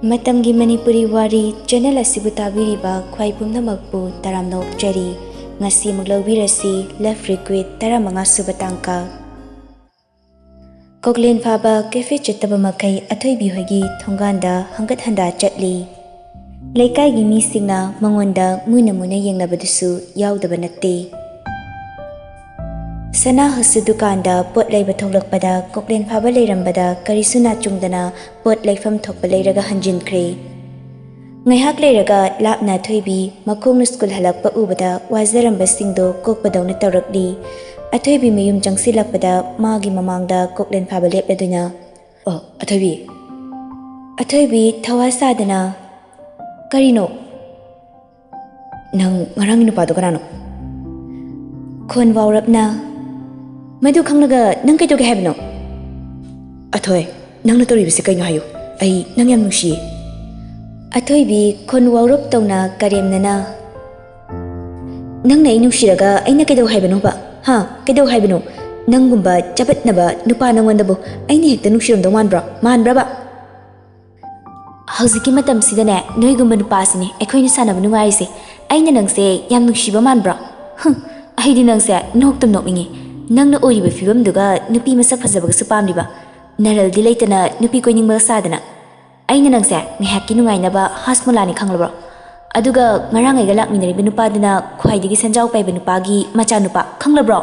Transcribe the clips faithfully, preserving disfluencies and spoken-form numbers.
ꯃꯇꯝꯒꯤ ꯃꯅꯤꯄꯨꯔꯤ ꯋꯥꯔꯤ ꯆꯦꯅꯦꯜ ꯑꯁꯤꯕꯨ ꯇꯥꯕꯤꯔꯤꯕ ꯈ꯭ꯋꯥꯏ ꯄꯨꯝꯅꯃꯛꯄꯨ ꯇꯔꯥꯝꯅ ꯑꯣꯛꯆꯔꯤ꯫ ꯉꯁꯤ ꯑꯃꯨꯛ ꯂꯧꯕꯤꯔꯁꯤ Love Request ꯇꯔꯥꯃꯉꯥ ꯁꯨꯕ ꯇꯥꯡꯀꯛ꯫ ꯀꯣꯛꯂꯦꯟ ꯐꯥꯕ ꯀꯦꯐꯦ ꯆꯠꯇꯕ ꯃꯈꯩ ꯑꯊꯣꯏꯕꯤ ꯍꯣꯏꯒꯤ ꯊꯣꯡꯒꯥꯟꯗ ꯍꯪꯒꯠ ꯍꯟꯗꯥ ꯆꯠꯂꯤ꯫ ꯂꯩꯀꯥꯏꯒꯤ ꯃꯤꯁꯤꯡꯅ ꯃꯉꯣꯟꯗ ꯃꯨꯟꯅ ꯃꯨꯟꯅ ꯌꯦꯡꯅꯕꯗꯨꯁꯨ ꯌꯥꯎꯗꯕ ꯅꯠꯇꯦ꯫ ꯁꯅꯥꯍꯁꯨ ꯗꯨꯀꯥꯟꯗ ꯄꯣꯠ ꯂꯩꯕ ꯊꯣꯛꯂꯛꯄꯗ ꯀꯣꯛꯂꯦꯟ ꯐꯥꯕ ꯂꯩꯔꯝꯕꯗ ꯀꯔꯤꯁꯨ ꯅꯥꯆꯨꯡꯗꯅ ꯄꯣꯠ ꯂꯩꯐꯝ ꯊꯣꯛꯄ ꯂꯩꯔꯒ ꯍꯟꯖꯤꯟꯈ꯭ꯔꯦ꯫ ꯉꯥꯏꯍꯥꯛ ꯂꯩꯔꯒ ꯂꯥꯞꯅ ꯑꯊꯣꯏꯕꯤ ꯃꯈꯣꯡꯅ ꯁ꯭ꯀꯨꯜ ꯍꯜꯂꯛꯄ ꯎꯕꯗ ꯋꯥꯖꯔꯝꯕꯁꯤꯡꯗꯣ ꯀꯣꯛꯄꯗꯧꯅ ꯇꯧꯔꯛꯂꯤ꯫ ꯑꯊꯣꯏꯕꯤ ꯃꯌꯨꯝ ꯆꯪꯁꯤꯜꯂꯛꯄꯗ ꯃꯥꯒꯤ ꯃꯃꯥꯡꯗ ꯀꯣꯛꯂꯦꯟ ꯐꯥꯕ ꯂꯦꯞꯂꯗꯨꯅ, "ꯑꯣ, ꯑꯊꯣꯏꯕꯤ꯫" ꯑꯊꯣꯏꯕꯤ ꯊꯋꯥ ꯁꯥꯗꯅ, "ꯀꯔꯤꯅꯣ?" "ꯅꯪ ꯉꯔꯥꯡꯒꯤ ꯅꯨꯄꯥꯗꯣ ꯀꯅꯥꯅꯣ?" ꯈꯣꯟ ꯋꯥꯎꯔꯞꯅ, "ꯃꯗꯨ ꯈꯪꯂꯒ ꯅꯪ ꯀꯩꯗꯧꯒꯦ ꯍꯥꯏꯕꯅꯣ?" "ꯑꯊꯣꯏ, ꯅꯪꯅ ꯇꯧꯔꯤꯕꯁꯤ ꯀꯩꯅꯣ ꯍꯥꯏꯌꯨ꯫ ꯑꯩ ꯅꯪ ꯌꯥꯝ ꯅꯨꯡꯁꯤꯌꯦ꯫" ꯑꯊꯣꯏꯕꯤ ꯈꯣꯟ ꯋꯥꯎꯔꯞ ꯇꯧꯅ ꯀꯔꯦꯝꯅꯅ, "ꯅꯪꯅ ꯑꯩ ꯅꯨꯡꯁꯤꯔꯒ ꯑꯩꯅ ꯀꯩꯗꯧ ꯍꯥꯏꯕꯅꯣꯕ? ꯍꯥ? ꯀꯩꯗꯧ ꯍꯥꯏꯕꯅꯣ? ꯅꯪꯒꯨꯝꯕ ꯆꯄꯠꯅꯕ ꯅꯨꯄꯥ ꯅꯪꯉꯣꯟꯗꯕꯨ ꯑꯩꯅ ꯍꯦꯛꯇ ꯅꯨꯡꯁꯤꯔꯝꯗꯧ ꯃꯥꯟꯕ꯭ꯔꯣ? ꯃꯥꯟꯕ꯭ꯔꯕ?" "ꯍꯧꯖꯤꯛꯀꯤ ꯃꯇꯝꯁꯤꯗꯅꯦ, ꯅꯣꯏꯒꯨꯝꯕ ꯅꯨꯄꯥꯁꯤꯅꯦ ꯑꯩꯈꯣꯏꯅ ꯁꯥꯟꯅꯕ ꯅꯨꯡꯉꯥꯏꯔꯤꯁꯦ꯫ ꯑꯩꯅ ꯅꯪꯁꯦ ꯌꯥꯝ ꯅꯨꯡꯁꯤꯕ ꯃꯥꯟꯕ꯭ꯔꯣ? ꯍꯨꯝ, ꯑꯩꯗꯤ ꯅꯪꯁꯦ ꯅꯣꯛꯇꯨꯝ ꯅꯣꯛꯅꯤꯡꯉꯤ꯫ ꯅꯪꯅ ꯑꯣꯏꯔꯤꯕ ꯐꯤꯕꯝꯗꯨꯒ ꯅꯨꯄꯤ ꯃꯁꯛ ꯐꯖꯕꯒꯁꯨ ꯄꯥꯝꯂꯤꯕ꯫ ꯅꯔꯜꯗꯤ ꯂꯩꯇꯅ ꯅꯨꯄꯤ ꯀꯣꯏꯅꯤꯡꯕꯒ ꯁꯥꯗꯅ꯫ ꯑꯩꯅ ꯅꯪꯁꯦ ꯉꯥꯏꯍꯥꯛꯀꯤ ꯅꯨꯡꯉꯥꯏꯅꯕ ꯍꯥꯁꯃꯨꯂꯥꯅꯤ ꯈꯪꯂꯕ꯭ꯔꯣ? ꯑꯗꯨꯒ ꯉꯔꯥꯡ ꯑꯩꯒ ꯂꯥꯛꯃꯤꯟꯅꯔꯤꯕ ꯅꯨꯄꯥꯗꯨꯅ ꯈ꯭ꯋꯥꯏꯗꯒꯤ ꯁꯦꯟꯖꯥꯎ ꯄꯥꯏꯕ ꯅꯨꯄꯥꯒꯤ ꯃꯆꯥꯅꯨꯄꯥ ꯈꯪꯂꯕ꯭ꯔꯣ?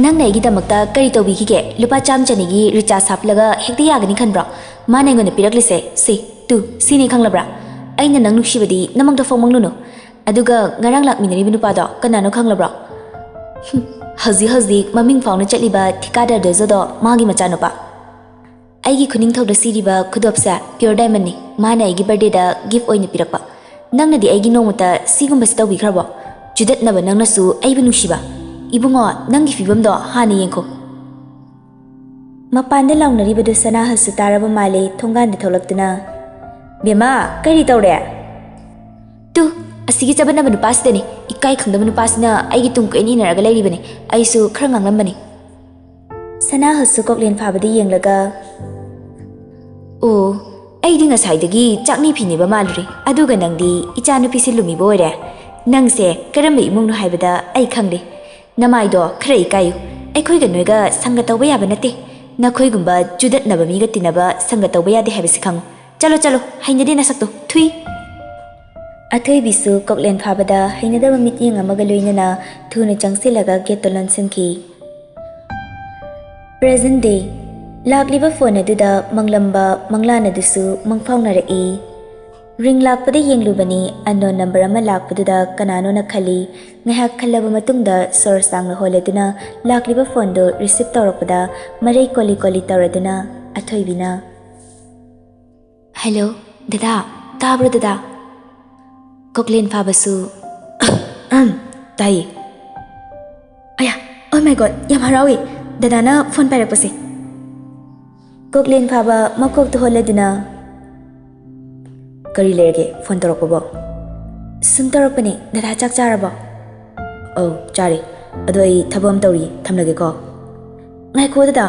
ꯅꯪꯅ ꯑꯩꯒꯤꯗꯃꯛꯇ ꯀꯔꯤ ꯇꯧꯕꯤꯈꯤꯒꯦ? ꯂꯨꯄꯥ ꯆꯥꯝ ꯆꯅꯤꯒꯤ ꯔꯤꯆꯥꯔꯖ ꯍꯥꯞꯂꯒ ꯍꯦꯛꯇ ꯌꯥꯒꯅꯤ ꯈꯟꯕ꯭ꯔꯣ? ꯃꯥꯅ ꯑꯩꯉꯣꯟꯗ ꯄꯤꯔꯛꯂꯤꯁꯦ ꯁꯤ, ꯇꯨ, ꯁꯤꯅꯤ ꯈꯪꯂꯕ꯭ꯔꯥ? ꯑꯩꯅ ꯅꯪ ꯅꯨꯡꯁꯤꯕꯗꯤ ꯅꯃꯛꯇ ꯐꯣꯡꯃꯛꯂꯨꯅꯨ꯫ ꯑꯗꯨꯒ ꯉꯔꯥꯡ ꯂꯥꯛꯃꯤꯟꯅꯔꯤꯕ ꯅꯨꯄꯥꯗꯣ ꯀꯅꯥꯅꯣ ꯈꯪꯂꯕ꯭ꯔꯣ? ꯍꯨꯝ, ꯍꯧꯖꯤꯛ ꯍꯧꯖꯤꯛ ꯃꯃꯤꯡ ꯐꯥꯎꯅ ꯆꯠꯂꯤꯕ ꯊꯤꯀꯥꯗꯔ ꯗꯣꯖꯣꯗꯣ ꯃꯥꯒꯤ ꯃꯆꯥꯅꯨꯄꯥ꯫ ꯑꯩꯒꯤ ꯈꯨꯅꯤꯡꯊꯧꯗ ꯁꯤꯔꯤꯕ ꯈꯨꯗꯣꯞꯁꯦ pure diamondꯅꯤ꯫ ꯃꯥꯅ ꯑꯩꯒꯤ birthdayꯗ gift ꯑꯣꯏꯅ ꯄꯤꯔꯛꯄ꯫ ꯅꯪꯅꯗꯤ ꯑꯩꯒꯤ ꯅꯣꯡꯃꯇ ꯁꯤꯒꯨꯝꯕꯁꯤ ꯇꯧꯕꯤꯈ꯭ꯔꯕꯣ? ꯆꯨꯗꯠꯅꯕ ꯅꯪꯅꯁꯨ ꯑꯩꯕꯨ ꯅꯨꯡꯁꯤꯕ꯫ ꯏꯕꯨꯡꯉꯣ, ꯅꯪꯒꯤ ꯐꯤꯕꯝꯗꯣ ꯍꯥꯟꯅ ꯌꯦꯡꯈꯣ꯫ ꯃꯄꯥꯟꯗ ꯂꯥꯎꯅꯔꯤꯕꯗꯨ ꯁꯅꯥꯍꯁꯨ ꯇꯥꯔꯕ ꯃꯥꯜꯂꯦ, ꯊꯣꯡꯒꯥꯟꯗ ꯊꯣꯛꯂꯛꯇꯨꯅ, "ꯕꯦꯝꯃ, ꯀꯔꯤ ꯇꯧꯔꯦ?" "ꯇꯨ, ꯑꯁꯤꯒꯤ ꯆꯕꯠꯅꯕ ꯅꯨꯄꯥꯁꯤꯗꯅꯤ꯫ ꯏꯀꯥꯏ ꯈꯪꯗꯕ ꯅꯨꯄꯥꯁꯤꯅ ꯑꯩꯒꯤ ꯇꯨꯡ ꯀꯣꯏꯏꯟ ꯏꯟꯅꯔꯒ ꯂꯩꯔꯤꯕꯅꯤ꯫ ꯑꯩꯁꯨ ꯈꯔ ꯉꯥꯡꯂꯝꯕꯅꯤ꯫" ꯁꯅꯥꯍꯁꯨ ꯀꯣꯛꯂꯦꯟ ꯐꯥꯕꯗ ꯌꯦꯡꯂꯒ, "ꯑꯣ, ꯑꯩꯗꯤ ꯉꯁꯥꯏꯗꯒꯤ ꯆꯥꯛꯅꯤ ꯐꯤꯅꯤꯕ ꯃꯥꯜꯂꯨꯔꯦ, ꯑꯗꯨꯒ ꯅꯪꯗꯤ ꯏꯆꯥꯅꯨꯄꯤꯁꯦ ꯂꯨꯝꯃꯤꯕ ꯑꯣꯏꯔꯦ꯫ ꯅꯪꯁꯦ ꯀꯔꯝꯕ ꯏꯃꯨꯡꯅꯣ ꯍꯥꯏꯕꯗ ꯑꯩ ꯈꯪꯂꯦ꯫ ꯅꯃꯥꯏꯗꯣ ꯈꯔ ꯏꯀꯥꯏꯌꯨ꯫ ꯑꯩꯈꯣꯏꯒ ꯅꯣꯏꯒ ꯁꯪꯒ ꯇꯧꯕ ꯌꯥꯕ ꯅꯠꯇꯦ꯫ ꯅꯈꯣꯏꯒꯨꯝꯕ ꯆꯨꯗꯠꯅꯕ ꯃꯤꯒ ꯇꯤꯟꯅꯕ ꯁꯪꯒ ꯇꯧꯕ ꯌꯥꯗꯦ ꯍꯥꯏꯕꯁꯤ ꯈꯪꯉꯨ꯫ ꯆꯠꯂꯣ, ꯆꯠꯂꯣ, ꯍꯩꯅꯗꯦ ꯅꯁꯛꯇꯣ꯫ ꯊꯨꯏ꯫ ꯑꯊꯣꯏꯕꯤꯁꯨ ꯀꯣꯛꯂꯦꯟ ꯐꯥꯕꯗ ꯍꯩꯅꯗꯕ ꯃꯤꯠꯌꯦꯡ ꯑꯃꯒ ꯂꯣꯏꯅꯅ ꯊꯨꯅ ꯆꯪꯁꯤꯜꯂꯒ ꯒꯦꯠꯇꯣ ꯂꯣꯟꯁꯤꯟꯈꯤ꯫ Present day꯫ ꯂꯥꯛꯂꯤꯕ ꯐꯣꯟ ꯑꯗꯨꯗ ꯃꯪꯂꯝꯕ ꯃꯪꯂꯥꯟ ꯑꯗꯨꯁꯨ ꯃꯪꯐꯥꯎꯅꯔꯛꯏ꯫ ꯔꯤꯡ ꯂꯥꯛꯄꯗ ꯌꯦꯡꯂꯨꯕꯅꯤ, unknown number ꯑꯃ ꯂꯥꯛꯄꯗꯨꯗ ꯀꯅꯥꯅꯣꯅ ꯈꯜꯂꯤ꯫ ꯉꯥꯏꯍꯥꯛ ꯈꯜꯂꯕ ꯃꯇꯨꯡꯗ ꯁꯣꯔ ꯁꯥꯡꯅ ꯍꯣꯜꯂꯗꯨꯅ ꯂꯥꯛꯂꯤꯕ ꯐꯣꯟꯗꯨ receive ꯇꯧꯔꯛꯄꯗ ꯃꯔꯩ ꯀꯣꯂꯤ ꯀꯣꯂꯤ ꯇꯧꯔꯗꯨꯅ ꯑꯊꯣꯏꯕꯤꯅ, "Hello, ꯗꯗꯥ, ꯇꯥꯕ꯭ꯔꯣ ꯗꯗꯥ?" ꯀꯣꯛꯂꯦꯟ ꯐꯥꯕꯁꯨ, "ꯇꯥꯏꯌꯦ꯫ ꯑꯌꯥ, oh my God, ꯌꯥꯝ ꯍꯔꯥꯎꯏ ꯗꯗꯥꯅ ꯐꯣꯟ ꯄꯥꯏꯔꯛꯄꯁꯦ꯫" ꯀꯣꯛꯂꯦꯟ ꯐꯥꯕ ꯃꯀꯣꯛꯇ ꯍꯣꯜꯂꯗꯨꯅ, "ꯀꯔꯤ ꯂꯩꯔꯒꯦ ꯐꯣꯟ ꯇꯧꯔꯛꯄꯕꯣ?" "ꯁꯨꯝ ꯇꯧꯔꯛꯄꯅꯦ, ꯗꯗꯥ ꯆꯥꯛ ꯆꯥꯔꯕꯣ?" "ꯑꯧ, ꯆꯥꯔꯦ꯫ ꯑꯗꯣ ꯑꯩ ꯊꯕꯛ ꯑꯃ ꯇꯧꯔꯤ, ꯊꯝꯂꯒꯦꯀꯣ꯫" "ꯉꯥꯏꯈꯣ ꯗꯗꯥ꯫"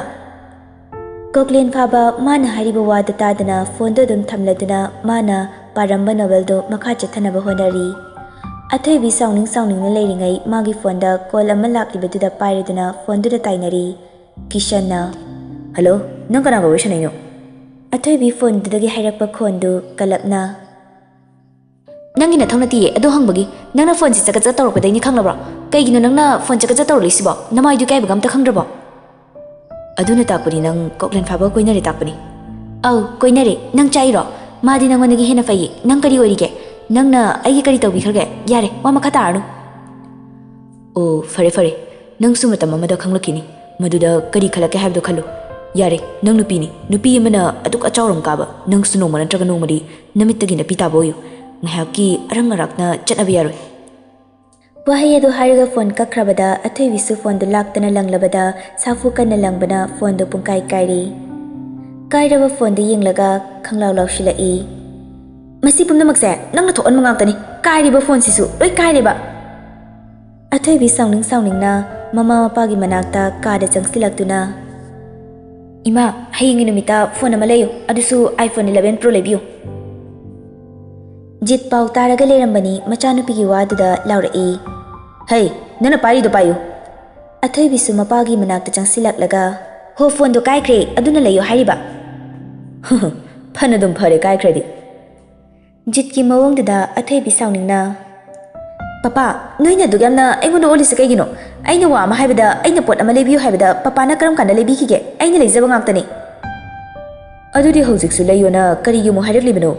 ꯀꯣꯛꯂꯦꯟ ꯐꯥꯕ ꯃꯥꯅ ꯍꯥꯏꯔꯤꯕ ꯋꯥꯗꯨ ꯇꯥꯗꯅ ꯐꯣꯟꯗꯨ ꯑꯗꯨꯝ ꯊꯝꯂꯗꯨꯅ ꯃꯥꯅ ꯄꯥꯔꯝꯕ ꯅꯣꯕꯦꯜꯗꯨ ꯃꯈꯥ ꯆꯠꯊꯅꯕ ꯍꯣꯠꯅꯔꯤ꯫ ꯑꯊꯣꯏꯕꯤ ꯁꯥꯎꯅꯤꯡ ꯁꯥꯎꯅꯤꯡꯅ ꯂꯩꯔꯤꯉꯩ ꯃꯥꯒꯤ ꯐꯣꯟꯗ ꯀꯣꯜ ꯑꯃ ꯂꯥꯛꯂꯤꯕꯗꯨꯗ ꯄꯥꯏꯔꯗꯨꯅ ꯐꯣꯟꯗꯨꯗ ꯇꯥꯏꯅꯔꯤ꯫ ꯀꯤꯁꯟꯅ, "ꯍꯜꯂꯣ, ꯅꯪ ꯀꯅꯥꯒ ꯋꯥꯔꯤ ꯁꯥꯟꯅꯩꯅꯣ?" ꯑꯊꯣꯏꯕꯤ ꯐꯣꯟꯗꯨꯗꯒꯤ ꯍꯥꯏꯔꯛꯄ ꯈꯣꯟꯗꯨ ꯀꯂꯞꯅ, "ꯅꯪꯒꯤ ꯅꯊꯧ ꯅꯠꯇꯤꯌꯦ ꯑꯗꯨ ꯍꯪꯕꯒꯤ꯫ ꯅꯪꯅ ꯐꯣꯟꯁꯤ ꯆꯀꯠ ꯆꯀꯠ ꯇꯧꯔꯛꯄꯗꯩꯅꯤ ꯈꯪꯂꯕ꯭ꯔꯣ? ꯀꯩꯒꯤꯅꯣ ꯅꯪꯅ ꯐꯣꯟ ꯆꯀꯠ ꯆꯀꯠ ꯇꯧꯔꯛꯂꯤꯁꯤꯕꯣ? ꯅꯃꯥꯏꯗꯨ ꯏꯀꯥꯏꯕꯒ ꯑꯝꯇ ꯈꯪꯗ꯭ꯔꯕꯣ?" "ꯑꯗꯨꯅ ꯇꯥꯛꯄꯗꯤ ꯅꯪ ꯀꯣꯛꯂꯦꯟ ꯐꯥꯕꯒ ꯀꯣꯏꯅꯔꯦ ꯇꯥꯛꯄꯅꯤ꯫" "ꯑꯧ, ꯀꯣꯏꯅꯔꯦ꯫ ꯅꯪ ꯆꯥꯛꯏꯔꯣ? ꯃꯥꯗꯤ ꯅꯪꯉꯣꯟꯗꯒꯤ ꯍꯦꯟꯅ ꯐꯩꯌꯦ꯫ ꯅꯪ ꯀꯔꯤ ꯑꯣꯏꯔꯤꯒꯦ? ꯅꯪꯅ ꯑꯩꯒꯤ ꯀꯔꯤ ꯇꯧꯕꯤꯈ꯭ꯔꯒꯦ? ꯌꯥꯔꯦ, ꯋꯥ ꯃꯈꯥ ꯇꯥꯔꯅꯨ꯫" "ꯑꯣ, ꯐꯔꯦ, ꯐꯔꯦ꯫ ꯅꯪꯁꯨ ꯃꯇꯝ ꯑꯃꯗ ꯈꯪꯂꯛꯈꯤꯅꯤ꯫ ꯃꯗꯨꯗ ꯀꯔꯤ ꯈꯜꯂꯛꯀꯦ ꯍꯥꯏꯕꯗꯣ ꯈꯜꯂꯨ꯫ ꯌꯥꯔꯦ, ꯅꯪ ꯅꯨꯄꯤꯅꯤ꯫ ꯅꯨꯄꯤ ꯑꯃꯅ ꯑꯗꯨꯛ ꯑꯆꯥꯎꯔꯝ ꯀꯥꯕ, ꯅꯪꯁꯨ ꯅꯣꯡꯃ ꯅꯠꯇ꯭ꯔꯒ ꯅꯣꯡꯃꯗꯤ ꯅꯃꯤꯠꯇꯒꯤ ꯅꯥꯄꯤ ꯇꯥꯕ ꯑꯣꯏꯌꯨ꯫ ꯉꯥꯏꯍꯥꯛꯀꯤ ꯑꯔꯪ ꯑꯔꯥꯛꯅ ꯆꯠꯅꯕ ꯌꯥꯔꯣꯏ꯫" ꯋꯥꯍꯩ ꯑꯗꯨ ꯍꯥꯏꯔꯒ ꯐꯣꯟ ꯀꯛꯈ꯭ꯔꯕꯗ ꯑꯊꯣꯏꯕꯤꯁꯨ ꯐꯣꯟꯗꯨ ꯂꯥꯛꯇꯅ ꯂꯪꯂꯕꯗ ꯁꯥꯐꯨ ꯀꯟꯅ ꯂꯪꯕꯅ ꯐꯣꯟꯗꯨ ꯄꯨꯡꯀꯥꯏ ꯀꯥꯏꯔꯤ꯫ ꯀꯥꯏꯔꯕ ꯐꯣꯟꯗꯨ ꯌꯦꯡꯂꯒ ꯈꯪꯂꯥꯎ ꯂꯥꯎꯁꯤꯜꯂꯛꯏ꯫ "ꯃꯁꯤ ꯄꯨꯝꯅꯃꯛꯁꯦ ꯅꯪꯅ ꯊꯣꯛꯍꯟꯕ ꯉꯥꯛꯇꯅꯤ꯫ ꯀꯥꯏꯔꯤꯕ ꯐꯣꯟꯁꯤꯁꯨ ꯂꯣꯏ ꯀꯥꯏꯔꯦꯕ꯫" ꯑꯊꯣꯏꯕꯤ ꯁꯥꯎꯅꯤꯡ ꯁꯥꯎꯅꯤꯡꯅ ꯃꯃꯥ ꯃꯄꯥꯒꯤ ꯃꯅꯥꯛꯇ ꯀꯥꯗ ꯆꯪꯁꯤꯜꯂꯛꯇꯨꯅ, "ꯏꯃꯥ, ꯍꯌꯦꯡꯒꯤ ꯅꯨꯃꯤꯠꯇ ꯐꯣꯟ ꯑꯃ ꯂꯩꯌꯨ, ꯑꯗꯨꯁꯨ iPhone eleven Pro ꯂꯩꯕꯤꯌꯨ꯫" ꯖꯤꯠ ꯄꯥꯎ ꯇꯥꯔꯒ ꯂꯩꯔꯝꯕꯅꯤ, ꯃꯆꯥꯅꯨꯄꯤꯒꯤ ꯋꯥꯗꯨꯗ ꯂꯥꯎꯔꯛꯏ꯫ "ꯍꯩ, ꯅꯪꯅ ꯄꯥꯏꯔꯤꯗꯣ ꯄꯥꯏꯌꯨ꯫" ꯑꯊꯣꯏꯕꯤꯁꯨ ꯃꯄꯥꯒꯤ ꯃꯅꯥꯛꯇ ꯆꯪꯁꯤꯜꯂꯛꯂꯒ, "ꯍꯣ, ꯐꯣꯟꯗꯣ ꯀꯥꯏꯈ꯭ꯔꯦ, ꯑꯗꯨꯅ ꯂꯩꯌꯣ ꯍꯥꯏꯔꯤꯕ?" "ꯐꯅꯗꯨꯝ ꯐꯔꯦ ꯀꯥꯏꯈ꯭ꯔꯗꯤ꯫" ꯖꯤꯠꯀꯤ ꯃꯑꯣꯡꯗꯨꯗ ꯑꯊꯣꯏꯕꯤ ꯁꯥꯎꯅꯤꯡꯅ, "ꯄꯄꯥ, ꯅꯣꯏꯅ ꯑꯗꯨꯛ ꯌꯥꯝꯅ ꯑꯩꯉꯣꯟꯗ ꯑꯣꯜꯂꯤꯁꯦ ꯀꯩꯒꯤꯅꯣ? ꯑꯩꯅ ꯋꯥ ꯑꯃ ꯍꯥꯏꯕꯗ, ꯑꯩꯅ ꯄꯣꯠ ꯑꯃ ꯂꯩꯕꯤꯌꯨ ꯍꯥꯏꯕꯗ ꯄꯄꯥꯅ ꯀꯔꯝ ꯀꯥꯟꯗ ꯂꯩꯕꯤꯈꯤꯒꯦ? ꯑꯩꯅ ꯂꯩꯖꯕ ꯉꯥꯛꯇꯅꯤ꯫" "ꯑꯗꯨꯗꯤ ꯍꯧꯖꯤꯛꯁꯨ ꯂꯩꯌꯣꯅ ꯀꯔꯤꯒꯤ ꯑꯃꯨꯛ ꯍꯥꯏꯔꯛꯂꯤꯕꯅꯣ?"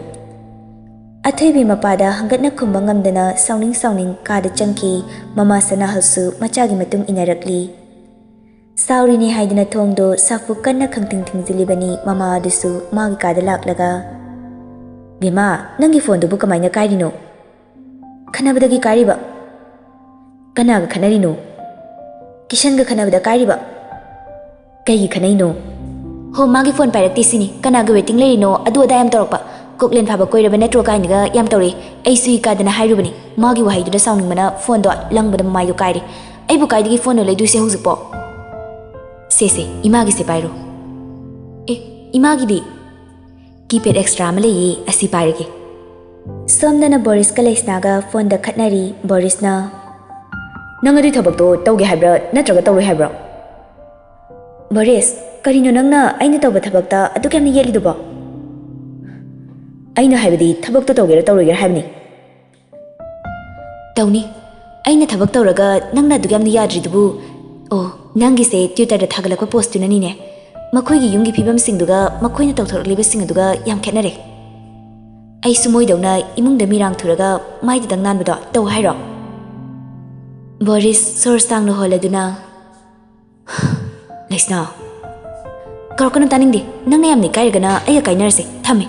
ꯑꯊꯣꯏꯕꯤ ꯃꯄꯥꯗ ꯍꯪꯒꯠꯅ ꯈꯨꯝꯕ ꯉꯝꯗꯅ ꯁꯥꯎꯅꯤꯡ ꯁꯥꯎꯅꯤꯡ ꯀꯥꯗ ꯆꯪꯈꯤ꯫ ꯃꯃꯥ ꯁꯅꯥꯍꯜꯁꯨ ꯃꯆꯥꯒꯤ ꯃꯇꯨꯡ ꯏꯟꯅꯔꯛꯂꯤ꯫ ꯁꯥꯎꯔꯤꯅꯤ ꯍꯥꯏꯗꯅ ꯊꯣꯡꯗꯣ ꯁꯥꯐꯨ ꯀꯟꯅ ꯈꯪꯊꯤꯡ ꯊꯤꯡꯖꯤꯜꯂꯤꯕꯅꯤ꯫ ꯃꯃꯥ ꯑꯗꯨꯁꯨ ꯃꯥꯒꯤ ꯀꯥꯗ ꯂꯥꯛꯂꯒ, "ꯕꯦꯝꯃꯥ, ꯅꯪꯒꯤ ꯐꯣꯟꯗꯨꯕꯨ ꯀꯃꯥꯏꯅ ꯀꯥꯏꯔꯤꯅꯣ?" "ꯈꯠꯅꯕꯗꯒꯤ ꯀꯥꯏꯔꯤꯕ꯫" "ꯀꯅꯥꯒ ꯈꯠꯅꯔꯤꯅꯣ?" "ꯀꯤꯁꯟꯒ ꯈꯠꯅꯕꯗ ꯀꯥꯏꯔꯤꯕ꯫" "ꯀꯩꯒꯤ ꯈꯠꯅꯩꯅꯣ?" "ꯍꯣ, ꯃꯥꯒꯤ ꯐꯣꯟ ꯄꯥꯏꯔꯛꯇꯦ ꯁꯤꯅꯤ, ꯀꯅꯥꯒꯤ waiting ꯂꯩꯔꯤꯅꯣ, ꯑꯗꯨ ꯑꯗꯥ ꯌꯥꯝ ꯇꯧꯔꯛꯄ꯫ ꯀꯣꯛꯂꯦꯟ ꯐꯥꯕ ꯀꯣꯏꯔꯕ ꯅꯠꯇ꯭ꯔꯣ ꯀꯥꯏꯅꯒ ꯌꯥꯝ ꯇꯧꯔꯛꯏ꯫ ꯑꯩꯁꯨ ꯏꯀꯥꯗꯅ ꯍꯥꯏꯔꯨꯕꯅꯤ, ꯃꯥꯒꯤ ꯋꯥꯍꯩꯗꯨꯗ ꯁꯥꯎꯅꯤꯡꯕꯅ ꯐꯣꯟꯗꯣ ꯂꯪꯕꯗ ꯃꯃꯥꯏꯗꯣ ꯀꯥꯏꯔꯦ꯫ ꯑꯩꯕꯨ ꯀꯥꯏꯗꯒꯤ ꯐꯣꯟꯅꯣ ꯂꯩꯗꯣꯏꯁꯦ ꯍꯧꯖꯤꯛꯄꯣ?" "ꯁꯦ ꯁꯦ, ꯏꯃꯥꯒꯤꯁꯦ ꯄꯥꯏꯔꯣ꯫" "ꯑꯦ, ꯏꯃꯥꯒꯤꯗꯤ?" "Keypad extra ꯑꯃ ꯂꯩꯌꯦ, ꯑꯁꯤ ꯄꯥꯏꯔꯒꯦ꯫" ꯁꯣꯝꯗꯅ ꯕꯣꯔꯤꯁꯀ ꯂꯩꯁꯅꯥꯒ ꯐꯣꯟꯗ ꯈꯠꯅꯔꯤ꯫ ꯕꯣꯔꯤꯁꯅ, "ꯅꯪ ꯑꯗꯨꯏ ꯊꯕꯛꯇꯣ ꯇꯧꯒꯦ ꯍꯥꯏꯕ꯭ꯔꯥ ꯅꯠꯇ꯭ꯔꯒ ꯇꯧꯔꯣꯏ ꯍꯥꯏꯕ꯭ꯔꯥ?" "ꯕꯣꯔꯤꯁ, ꯀꯔꯤꯅꯣ ꯅꯪꯅ ꯑꯩꯅ ꯇꯧꯕ ꯊꯕꯛꯇ ꯑꯗꯨꯛ ꯌꯥꯝꯅ ꯌꯦꯠꯂꯤꯗꯨꯕꯣ?" "ꯑꯩꯅ ꯍꯥꯏꯕꯗꯤ ꯊꯕꯛꯇꯣ ꯇꯧꯒꯦꯔꯥ ꯇꯧꯔꯣꯏꯒꯦꯔꯥ ꯍꯥꯏꯕꯅꯤ꯫" "ꯇꯧꯅꯤ꯫ ꯑꯩꯅ ꯊꯕꯛ ꯇꯧꯔꯒ ꯅꯪꯅ ꯑꯗꯨꯛ ꯌꯥꯝꯅ ꯌꯥꯗ꯭ꯔꯤꯗꯨꯕꯨ?" "ꯑꯣ, ꯅꯪꯒꯤꯁꯦ Twitter-ꯗ ꯊꯥꯒꯠꯂꯛꯄ post-ꯇꯨꯅꯅꯤꯅꯦ꯫ ꯃꯈꯣꯏꯒꯤ ꯌꯨꯝꯒꯤ ꯐꯤꯕꯝꯁꯤꯡꯗꯨꯒ ꯃꯈꯣꯏꯅ ꯇꯧꯊꯣꯔꯛꯂꯤꯕꯁꯤꯡ ꯑꯗꯨꯒ ꯌꯥꯝ ꯈꯦꯠꯅꯔꯦ꯫ ꯑꯩꯁꯨ ꯃꯣꯏꯗꯧꯅ ꯏꯃꯨꯡꯗ ꯃꯤꯔꯥꯡ ꯊꯨꯔꯒ ꯃꯥꯏꯗꯨꯗꯪ ꯅꯥꯟꯕꯗꯣ ꯇꯧ ꯍꯥꯏꯔꯣ?" ꯕꯣꯔꯤꯁ ꯁꯣꯔ ꯁꯥꯡꯅ ꯍꯣꯜꯂꯗꯨꯅ, "ꯂꯩꯁꯅꯥ, ꯀꯧꯔꯛꯀꯅꯨ, ꯇꯥꯅꯤꯡꯗꯦ꯫ ꯅꯪꯅ ꯌꯥꯝꯅ ꯏꯀꯥꯏꯔꯒꯅ ꯑꯩꯒ ꯀꯥꯏꯅꯔꯁꯦ꯫ ꯊꯝꯃꯦ꯫"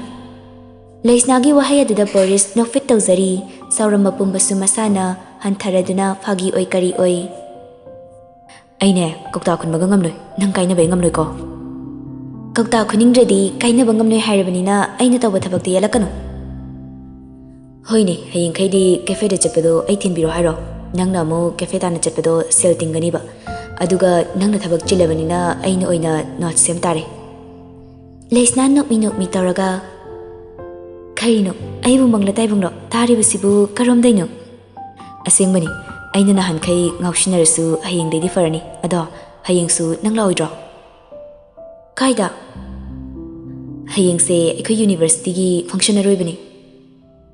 ꯂꯩꯁꯅꯥꯒꯤ ꯋꯥꯍꯩ ꯑꯗꯨꯗ ꯕꯣꯔꯤꯁ ꯅꯣꯛꯐꯦꯠ ꯇꯧꯖꯔꯤ꯫ ꯆꯥꯎꯔꯝꯕ ꯄꯨꯝꯕꯁꯨ ꯃꯁꯥꯅ ꯍꯟꯊꯔꯗꯨꯅ ꯐꯥꯒꯤ ꯑꯣꯏ ꯀꯔꯤ ꯑꯣꯏ, "ꯑꯩꯅꯦ ꯀꯧꯇꯥ ꯈꯨꯟꯕꯒ ꯉꯝꯂꯣꯏ, ꯅꯪ ꯀꯥꯏꯅꯕ ꯑꯩ ꯉꯝꯂꯣꯏꯀꯣ꯫" "ꯀꯧꯇꯥ ꯈꯨꯅꯤꯡꯗ꯭ꯔꯗꯤ ꯀꯥꯏꯅꯕ ꯉꯝꯂꯣꯏ ꯍꯥꯏꯔꯕꯅꯤꯅ ꯑꯩꯅ ꯇꯧꯕ ꯊꯕꯛꯇꯤ ꯌꯦꯠꯂꯛꯀꯅꯨ꯫" "ꯍꯣꯏꯅꯦ, ꯍꯌꯦꯡꯈꯩꯗꯤ cafe-ꯗ ꯆꯠꯄꯗꯣ ꯑꯩ ꯊꯤꯟꯕꯤꯔꯣ ꯍꯥꯏꯔꯣ? ꯅꯪꯅ ꯑꯃꯨꯛ cafe ꯇꯥꯟꯅ ꯆꯠꯄꯗꯣ ꯁꯦꯜ ꯇꯤꯡꯒꯅꯤꯕ꯫ ꯑꯗꯨꯒ ꯅꯪꯅ ꯊꯕꯛ ꯆꯤꯜꯂꯕꯅꯤꯅ ꯑꯩꯅ ꯑꯣꯏꯅ ꯅꯣꯠ ꯁꯦꯝ ꯇꯥꯔꯦ꯫ ꯂꯩꯁꯅꯥ ꯅꯣꯛꯃꯤ ꯅꯣꯛꯃꯤ ꯇꯧꯔꯒ, "ꯀꯔꯤꯅꯣ, ꯑꯩꯕꯨ ꯃꯪꯂ ꯇꯥꯏꯕꯪꯂꯣ ꯇꯥꯔꯤꯕꯁꯤꯕꯨ? ꯀꯔꯣꯝꯗꯩꯅꯣ?" "ꯑꯁꯦꯡꯕꯅꯤ, ꯑꯩꯅ ꯅꯍꯥꯟꯈꯩ ꯉꯥꯎꯁꯤꯟꯅꯔꯁꯨ ꯍꯌꯦꯡꯗꯩꯗꯤ ꯐꯔꯅꯤ꯫ ꯑꯗꯣ ꯍꯌꯦꯡꯁꯨ ꯅꯪ ꯂꯥꯛꯑꯣꯏꯗ꯭ꯔꯣ?" "ꯀꯥꯏꯗ?" "ꯍꯌꯦꯡꯁꯦ ꯑꯩꯈꯣꯏ ꯌꯨꯅꯤꯚꯔꯁꯤꯇꯤꯒꯤ ꯐꯪꯁꯟ ꯑꯔꯣꯏꯕꯅꯤ꯫"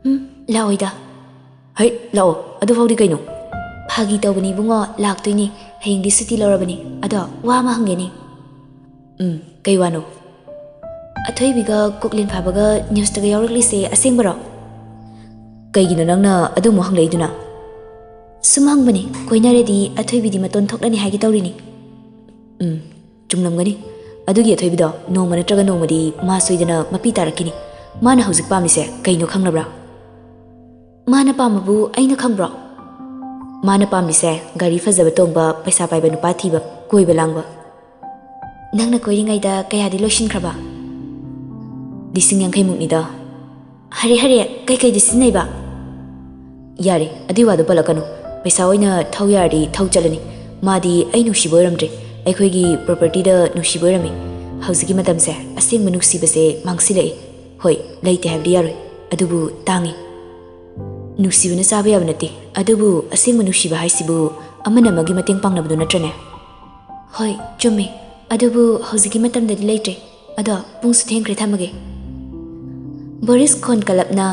"ꯎꯝ, ꯂꯥꯛꯑꯣꯏꯗ꯫" "ꯍꯩ, ꯂꯥꯛꯑꯣ, ꯑꯗꯨꯐꯥꯎꯗꯤ ꯀꯩꯅꯣ?" "ꯐꯥꯒꯤ ꯇꯧꯕꯅꯤ ꯏꯕꯨꯡꯉꯣ, ꯂꯥꯛꯇꯣꯏꯅꯤ꯫ ꯍꯌꯦꯡꯗꯤ ꯁꯨꯇꯤ ꯂꯧꯔꯕꯅꯤ꯫ ꯑꯗꯣ ꯋꯥ ꯑꯃ ꯍꯪꯒꯦꯅꯦ꯫" "ꯎꯝ, ꯀꯩ ꯋꯥꯅꯣ?" "ꯑꯊꯣꯏꯕꯤꯒ ꯀꯣꯛꯂꯦꯟ ꯐꯥꯕꯒ ꯅ꯭ꯌꯨꯁꯇꯒ ꯌꯥꯎꯔꯛꯂꯤꯁꯦ ꯑꯁꯦꯡꯕꯔꯣ?" "ꯀꯩꯒꯤꯅꯣ ꯅꯪꯅ ꯑꯗꯨꯃꯨꯛ ꯍꯪꯂꯛꯏꯗꯨꯅ?" "ꯁꯨꯝ ꯍꯪꯕꯅꯦ, ꯀꯣꯏꯅꯔꯗꯤ ꯑꯊꯣꯏꯕꯤꯗꯤ ꯃꯇꯣꯟ ꯊꯣꯛꯂꯅꯤ ꯍꯥꯏꯒꯦ ꯇꯧꯔꯤꯅꯤ꯫" "ꯎꯝ, ꯆꯨꯝꯂꯝꯒꯅꯤ꯫ ꯑꯗꯨꯒꯤ ꯑꯊꯣꯏꯕꯤꯗꯣ ꯅꯣꯡꯃ ꯅꯠꯇ꯭ꯔꯒ ꯅꯣꯡꯃꯗꯤ ꯃꯥ ꯁꯣꯏꯗꯅ ꯃꯄꯤ ꯇꯥꯔꯛꯈꯤꯅꯤ꯫ ꯃꯥꯅ ꯍꯧꯖꯤꯛ ꯄꯥꯝꯃꯤꯁꯦ ꯀꯩꯅꯣ ꯈꯪꯂꯕ꯭ꯔꯥ?" "ꯃꯥꯅ ꯄꯥꯝꯕꯕꯨ ꯑꯩꯅ ꯈꯪꯕ꯭ꯔꯣ?" "ꯃꯥꯅ ꯄꯥꯝꯃꯤꯁꯦ ꯒꯥꯔꯤ ꯐꯖꯕ ꯇꯣꯡꯕ, ꯄꯩꯁꯥ ꯄꯥꯏꯕ ꯅꯨꯄꯥ ꯊꯤꯕ, ꯀꯣꯏꯕ ꯂꯥꯡꯕ꯫" "ꯅꯪꯅ ꯀꯣꯏꯔꯤꯉꯩꯗ ꯀꯌꯥꯗꯤ ꯂꯣꯏꯁꯤꯟꯈ꯭ꯔꯕ?" "ꯂꯤꯁꯤꯡ ꯌꯥꯡꯈꯩ ꯃꯨꯛꯅꯤꯗ꯫" "ꯍꯔꯦ ꯍꯔꯦ, ꯀꯩꯀꯩꯗ ꯁꯤꯖꯤꯟꯅꯩꯕ?" "ꯌꯥꯔꯦ, ꯑꯗꯨꯏ ꯋꯥꯗꯣ ꯄꯜꯂꯛꯀꯅꯨ꯫ ꯄꯩꯁꯥ ꯑꯣꯏꯅ ꯊꯧ ꯌꯥꯔꯗꯤ ꯊꯧ ꯆꯠꯂꯅꯤ꯫ ꯃꯥꯗꯤ ꯑꯩ ꯅꯨꯡꯁꯤꯕ ꯑꯣꯏꯔꯝꯗ꯭ꯔꯦ, ꯑꯩꯈꯣꯏꯒꯤ ꯄ꯭ꯔꯣꯄꯔꯇꯤꯗ ꯅꯨꯡꯁꯤꯕ ꯑꯣꯏꯔꯝꯃꯤ꯫ ꯍꯧꯖꯤꯛꯀꯤ ꯃꯇꯝꯁꯦ ꯑꯁꯦꯡꯕ ꯅꯨꯡꯁꯤꯕꯁꯦ ꯃꯥꯡꯁꯤꯜꯂꯛꯏ꯫ ꯍꯣꯏ, ꯂꯩꯇꯦ ꯍꯥꯏꯕꯗꯤ ꯌꯥꯔꯣꯏ, ꯑꯗꯨꯕꯨ ꯇꯥꯡꯉꯤ꯫" "ꯅꯨꯡꯁꯤꯕꯅ ꯆꯥꯕ ꯌꯥꯕ ꯅꯠꯇꯦ, ꯑꯗꯨꯕꯨ ꯑꯁꯦꯡꯕ ꯅꯨꯡꯁꯤꯕ ꯍꯥꯏꯁꯤꯕꯨ ꯑꯃꯅ ꯑꯃꯒꯤ ꯃꯇꯦꯡ ꯄꯥꯡꯅꯕꯗꯨ ꯅꯠꯇ꯭ꯔꯅꯦ?" "ꯍꯣꯏ, ꯆꯨꯝꯃꯤ꯫ ꯑꯗꯨꯕꯨ ꯍꯧꯖꯤꯛꯀꯤ ꯃꯇꯝꯗꯗꯤ ꯂꯩꯇ꯭ꯔꯦ꯫ ꯑꯗꯣ ꯄꯨꯡꯁꯨ ꯊꯦꯡꯈ꯭ꯔꯦ, ꯊꯝꯃꯒꯦ꯫" ꯕꯣꯔꯤꯁ ꯈꯣꯟ ꯀꯜꯂꯞꯅ,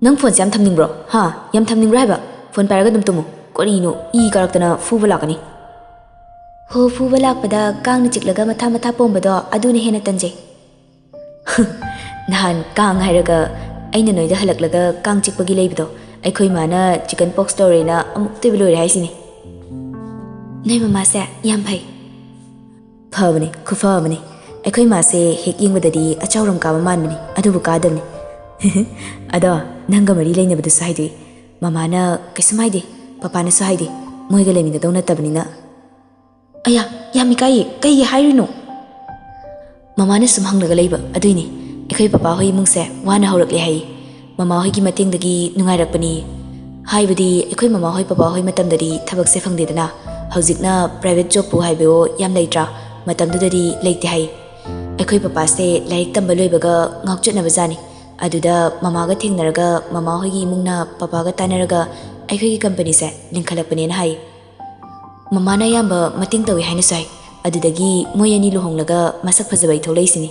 "ꯅꯪ ꯐꯣꯟꯁꯦ ꯌꯥꯝ ꯊꯝꯅꯤꯡꯕ꯭ꯔꯣ? ꯍꯥ? ꯌꯥꯝ ꯊꯝꯅꯤꯡꯕ꯭ꯔꯣ ꯍꯥꯏꯕ? ꯐꯣꯟ ꯄꯥꯏꯔꯒ ꯑꯗꯨꯝ ꯇꯨꯝꯃꯨ꯫ ꯀꯔꯤꯅꯣ, ꯏ ꯀꯥꯔꯛꯇꯅ ꯐꯨꯕ ꯂꯥꯛꯀꯅꯤ꯫" "ꯍꯣ, ꯐꯨꯕ ꯂꯥꯛꯄꯗ ꯀꯥꯡꯅ ꯆꯤꯛꯂꯒ ꯃꯊꯥ ꯃꯊꯥ ꯄꯣꯝꯕꯗꯣ ꯑꯗꯨꯅ ꯍꯦꯟꯅ ꯇꯟꯖꯩ꯫" "ꯅꯍꯥꯟ ꯀꯥꯡ ꯍꯥꯏꯔꯒ ꯑꯩꯅ ꯅꯣꯏꯗ ꯍꯜꯂꯛꯂꯒ ꯀꯥꯡ ꯆꯤꯛꯄꯒꯤ ꯂꯩꯕꯗꯣ, ꯑꯩꯈꯣꯏ ꯃꯥꯅ ꯆꯤꯀꯟ ꯄꯣꯛꯁ ꯇꯧꯔꯦꯅ ꯑꯃꯨꯛꯇꯣꯏꯕ ꯂꯣꯏꯔꯦ ꯍꯥꯏꯁꯤꯅꯤ꯫" "ꯅꯣꯏ ꯃꯃꯥꯁꯦ ꯌꯥꯝ ꯐꯩ꯫" "ꯐꯕꯅꯤ, ꯈꯨꯐ ꯑꯃꯅꯤ꯫ ꯑꯩꯈꯣꯏ ꯃꯥꯁꯦ ꯍꯦꯛ ꯌꯦꯡꯕꯗꯗꯤ ꯑꯆꯥꯎꯔꯝ ꯀꯥꯕ ꯃꯥꯟꯕꯅꯤ, ꯑꯗꯨꯕꯨ ꯀꯥꯗꯕꯅꯤ꯫" "ꯑꯗꯣ ꯅꯪꯒ ꯃꯔꯤ ꯂꯩꯅꯕꯗꯨꯁꯨ ꯍꯥꯏꯗꯣꯛꯏ꯫ ꯃꯃꯥꯅ ꯀꯩꯁꯨꯝ ꯍꯥꯏꯗꯦ, ꯄꯄꯥꯅꯁꯨ ꯍꯥꯏꯗꯦ, ꯃꯣꯏꯒ ꯂꯩꯃꯤꯟꯅꯗꯧ ꯅꯠꯇꯕꯅꯤꯅ꯫" "ꯑꯌꯥ, ꯌꯥꯝ ꯏꯀꯥꯏꯌꯦ, ꯀꯩꯒꯤ ꯍꯥꯏꯔꯤꯅꯣ?" "ꯃꯃꯥꯅ ꯁꯨꯝ ꯍꯪꯂꯒ ꯂꯩꯕ, ꯑꯗꯨꯏꯅꯤ꯫ ꯑꯩꯈꯣꯏ ꯄꯄꯥ ꯍꯣꯏ ꯏꯃꯨꯡꯁꯦ ꯋꯥꯅ ꯍꯧꯔꯛꯂꯦ ꯍꯥꯏꯌꯦ꯫ ꯃꯃꯥ ꯍꯣꯏꯒꯤ ꯃꯇꯦꯡꯗꯒꯤ ꯅꯨꯡꯉꯥꯏꯔꯛꯄꯅꯤ꯫ ꯍꯥꯏꯕꯗꯤ ꯑꯩꯈꯣꯏ ꯃꯃꯥ ꯍꯣꯏ ꯄꯄꯥ ꯍꯣꯏ ꯃꯇꯝꯗꯗꯤ ꯊꯕꯛꯁꯦ ꯐꯪꯗꯦꯗꯅ, ꯍꯧꯖꯤꯛꯅ private jobꯄꯨ ꯍꯥꯏꯕꯋꯣ ꯌꯥꯝ ꯂꯩꯇ꯭ꯔꯥ? ꯃꯇꯝꯗꯨꯗꯗꯤ ꯂꯩꯇꯦ ꯍꯥꯏ꯫ ꯑꯩꯈꯣꯏ ꯄꯄꯥꯁꯦ ꯂꯥꯏꯔꯤꯛ ꯇꯝꯕ ꯂꯣꯏꯕꯒ ꯉꯥꯎꯆꯠꯅꯕꯖꯥꯠꯅꯤ꯫ ꯑꯗꯨꯗ ꯃꯃꯥꯒ ꯊꯦꯡꯅꯔꯒ ꯃꯃꯥ ꯍꯣꯏꯒꯤ ꯏꯃꯨꯡꯅ ꯄꯄꯥꯒ ꯇꯥꯟꯅꯔꯒ ꯑꯩꯈꯣꯏꯒꯤ companyꯁꯦ ꯂꯤꯡꯈꯠꯂꯛꯄꯅꯦꯅ ꯍꯥꯏ꯫ ꯃꯃꯥꯅ ꯑꯌꯥꯝꯕ ꯃꯇꯦꯡ ꯇꯧꯏ ꯍꯥꯏꯅꯁꯨ ꯍꯥꯏ꯫ ꯑꯗꯨꯗꯒꯤ ꯃꯣꯏ ꯑꯅꯤ ꯂꯨꯍꯣꯡꯂꯒ ꯃꯁꯛ ꯐꯖꯕ ꯏꯊꯣꯛ ꯂꯩꯁꯤꯅꯤ꯫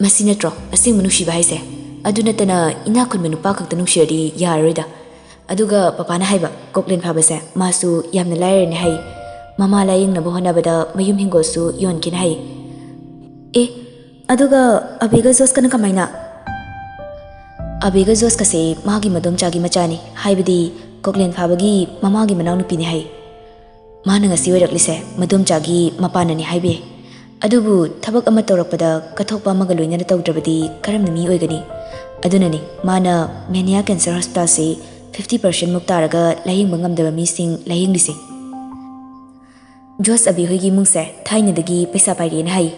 ꯃꯁꯤ ꯅꯠꯇ꯭ꯔꯣ ꯑꯁꯦꯡꯕ ꯅꯨꯡꯁꯤꯕ ꯍꯥꯏꯁꯦ? ꯑꯗꯨ ꯅꯠꯇꯅ ꯏꯅꯥꯛ ꯈꯨꯟꯕ ꯅꯨꯄꯥ ꯈꯛꯇ ꯅꯨꯡꯁꯤꯔꯗꯤ ꯌꯥꯔꯔꯣꯏꯗ꯫ ꯑꯗꯨꯒ ꯄꯄꯥꯅ ꯍꯥꯏꯕ, ꯀꯣꯛꯂꯦꯟ ꯐꯥꯕꯁꯦ ꯃꯥꯁꯨ ꯌꯥꯝꯅ ꯂꯥꯏꯔꯔꯅꯤ ꯍꯥꯏ꯫ ꯃꯃꯥ ꯂꯥꯌꯦꯡꯅꯕ ꯍꯣꯠꯅꯕꯗ ꯃꯌꯨꯝ ꯍꯤꯡꯒꯣꯜꯁꯨ ꯌꯣꯟꯈꯤꯅ ꯍꯥꯏ꯫ ꯑꯦ, ꯑꯗꯨꯒ ꯑꯕꯤꯒ ꯖꯣꯁꯀꯅ ꯀꯃꯥꯏꯅ? ꯑꯕꯤꯒ ꯖꯣꯁꯀꯁꯦ ꯃꯥꯒꯤ ꯃꯗꯣꯝꯆꯥꯒꯤ ꯃꯆꯥꯅꯤ, ꯍꯥꯏꯕꯗꯤ ꯀꯣꯛꯂꯦꯟ ꯐꯥꯕꯒꯤ ꯃꯃꯥꯒꯤ ꯃꯅꯥꯎꯅꯨꯄꯤꯅꯤ ꯍꯥꯏ꯫ ꯃꯥꯅ ꯉꯁꯤ ꯑꯣꯏꯔꯛꯂꯤꯁꯦ ꯃꯗꯣꯝꯆꯥꯒꯤ ꯃꯄꯥꯅꯅꯤ ꯍꯥꯏꯕꯤ꯫ ꯑꯗꯨꯕꯨ ꯊꯕꯛ ꯑꯃ ꯇꯧꯔꯛꯄꯗ ꯀꯠꯊꯣꯛꯄ ꯑꯃꯒ ꯂꯣꯏꯅꯅ ꯇꯧꯗ꯭ꯔꯕꯗꯤ ꯀꯔꯝꯅ ꯃꯤ ꯑꯣꯏꯒꯅꯤ? ꯑꯗꯨꯅꯅꯤ ꯃꯥꯅ ꯃꯦꯅꯤꯌꯥ cancer hospitalꯁꯤ fifty percent ꯃꯨꯛ ꯇꯥꯔꯒ ꯂꯥꯌꯦꯡꯕ ꯉꯝꯗꯕ ꯃꯤꯁꯤꯡ ꯂꯥꯌꯦꯡꯂꯤꯁꯦ꯫ ꯖꯣꯁ ꯑꯕꯤ ꯍꯣꯏꯒꯤ ꯏꯃꯨꯡꯁꯦ ꯊꯥꯏꯅꯗꯒꯤ ꯄꯩꯁꯥ ꯄꯥꯏꯔꯛꯑꯦꯅ ꯍꯥꯏ꯫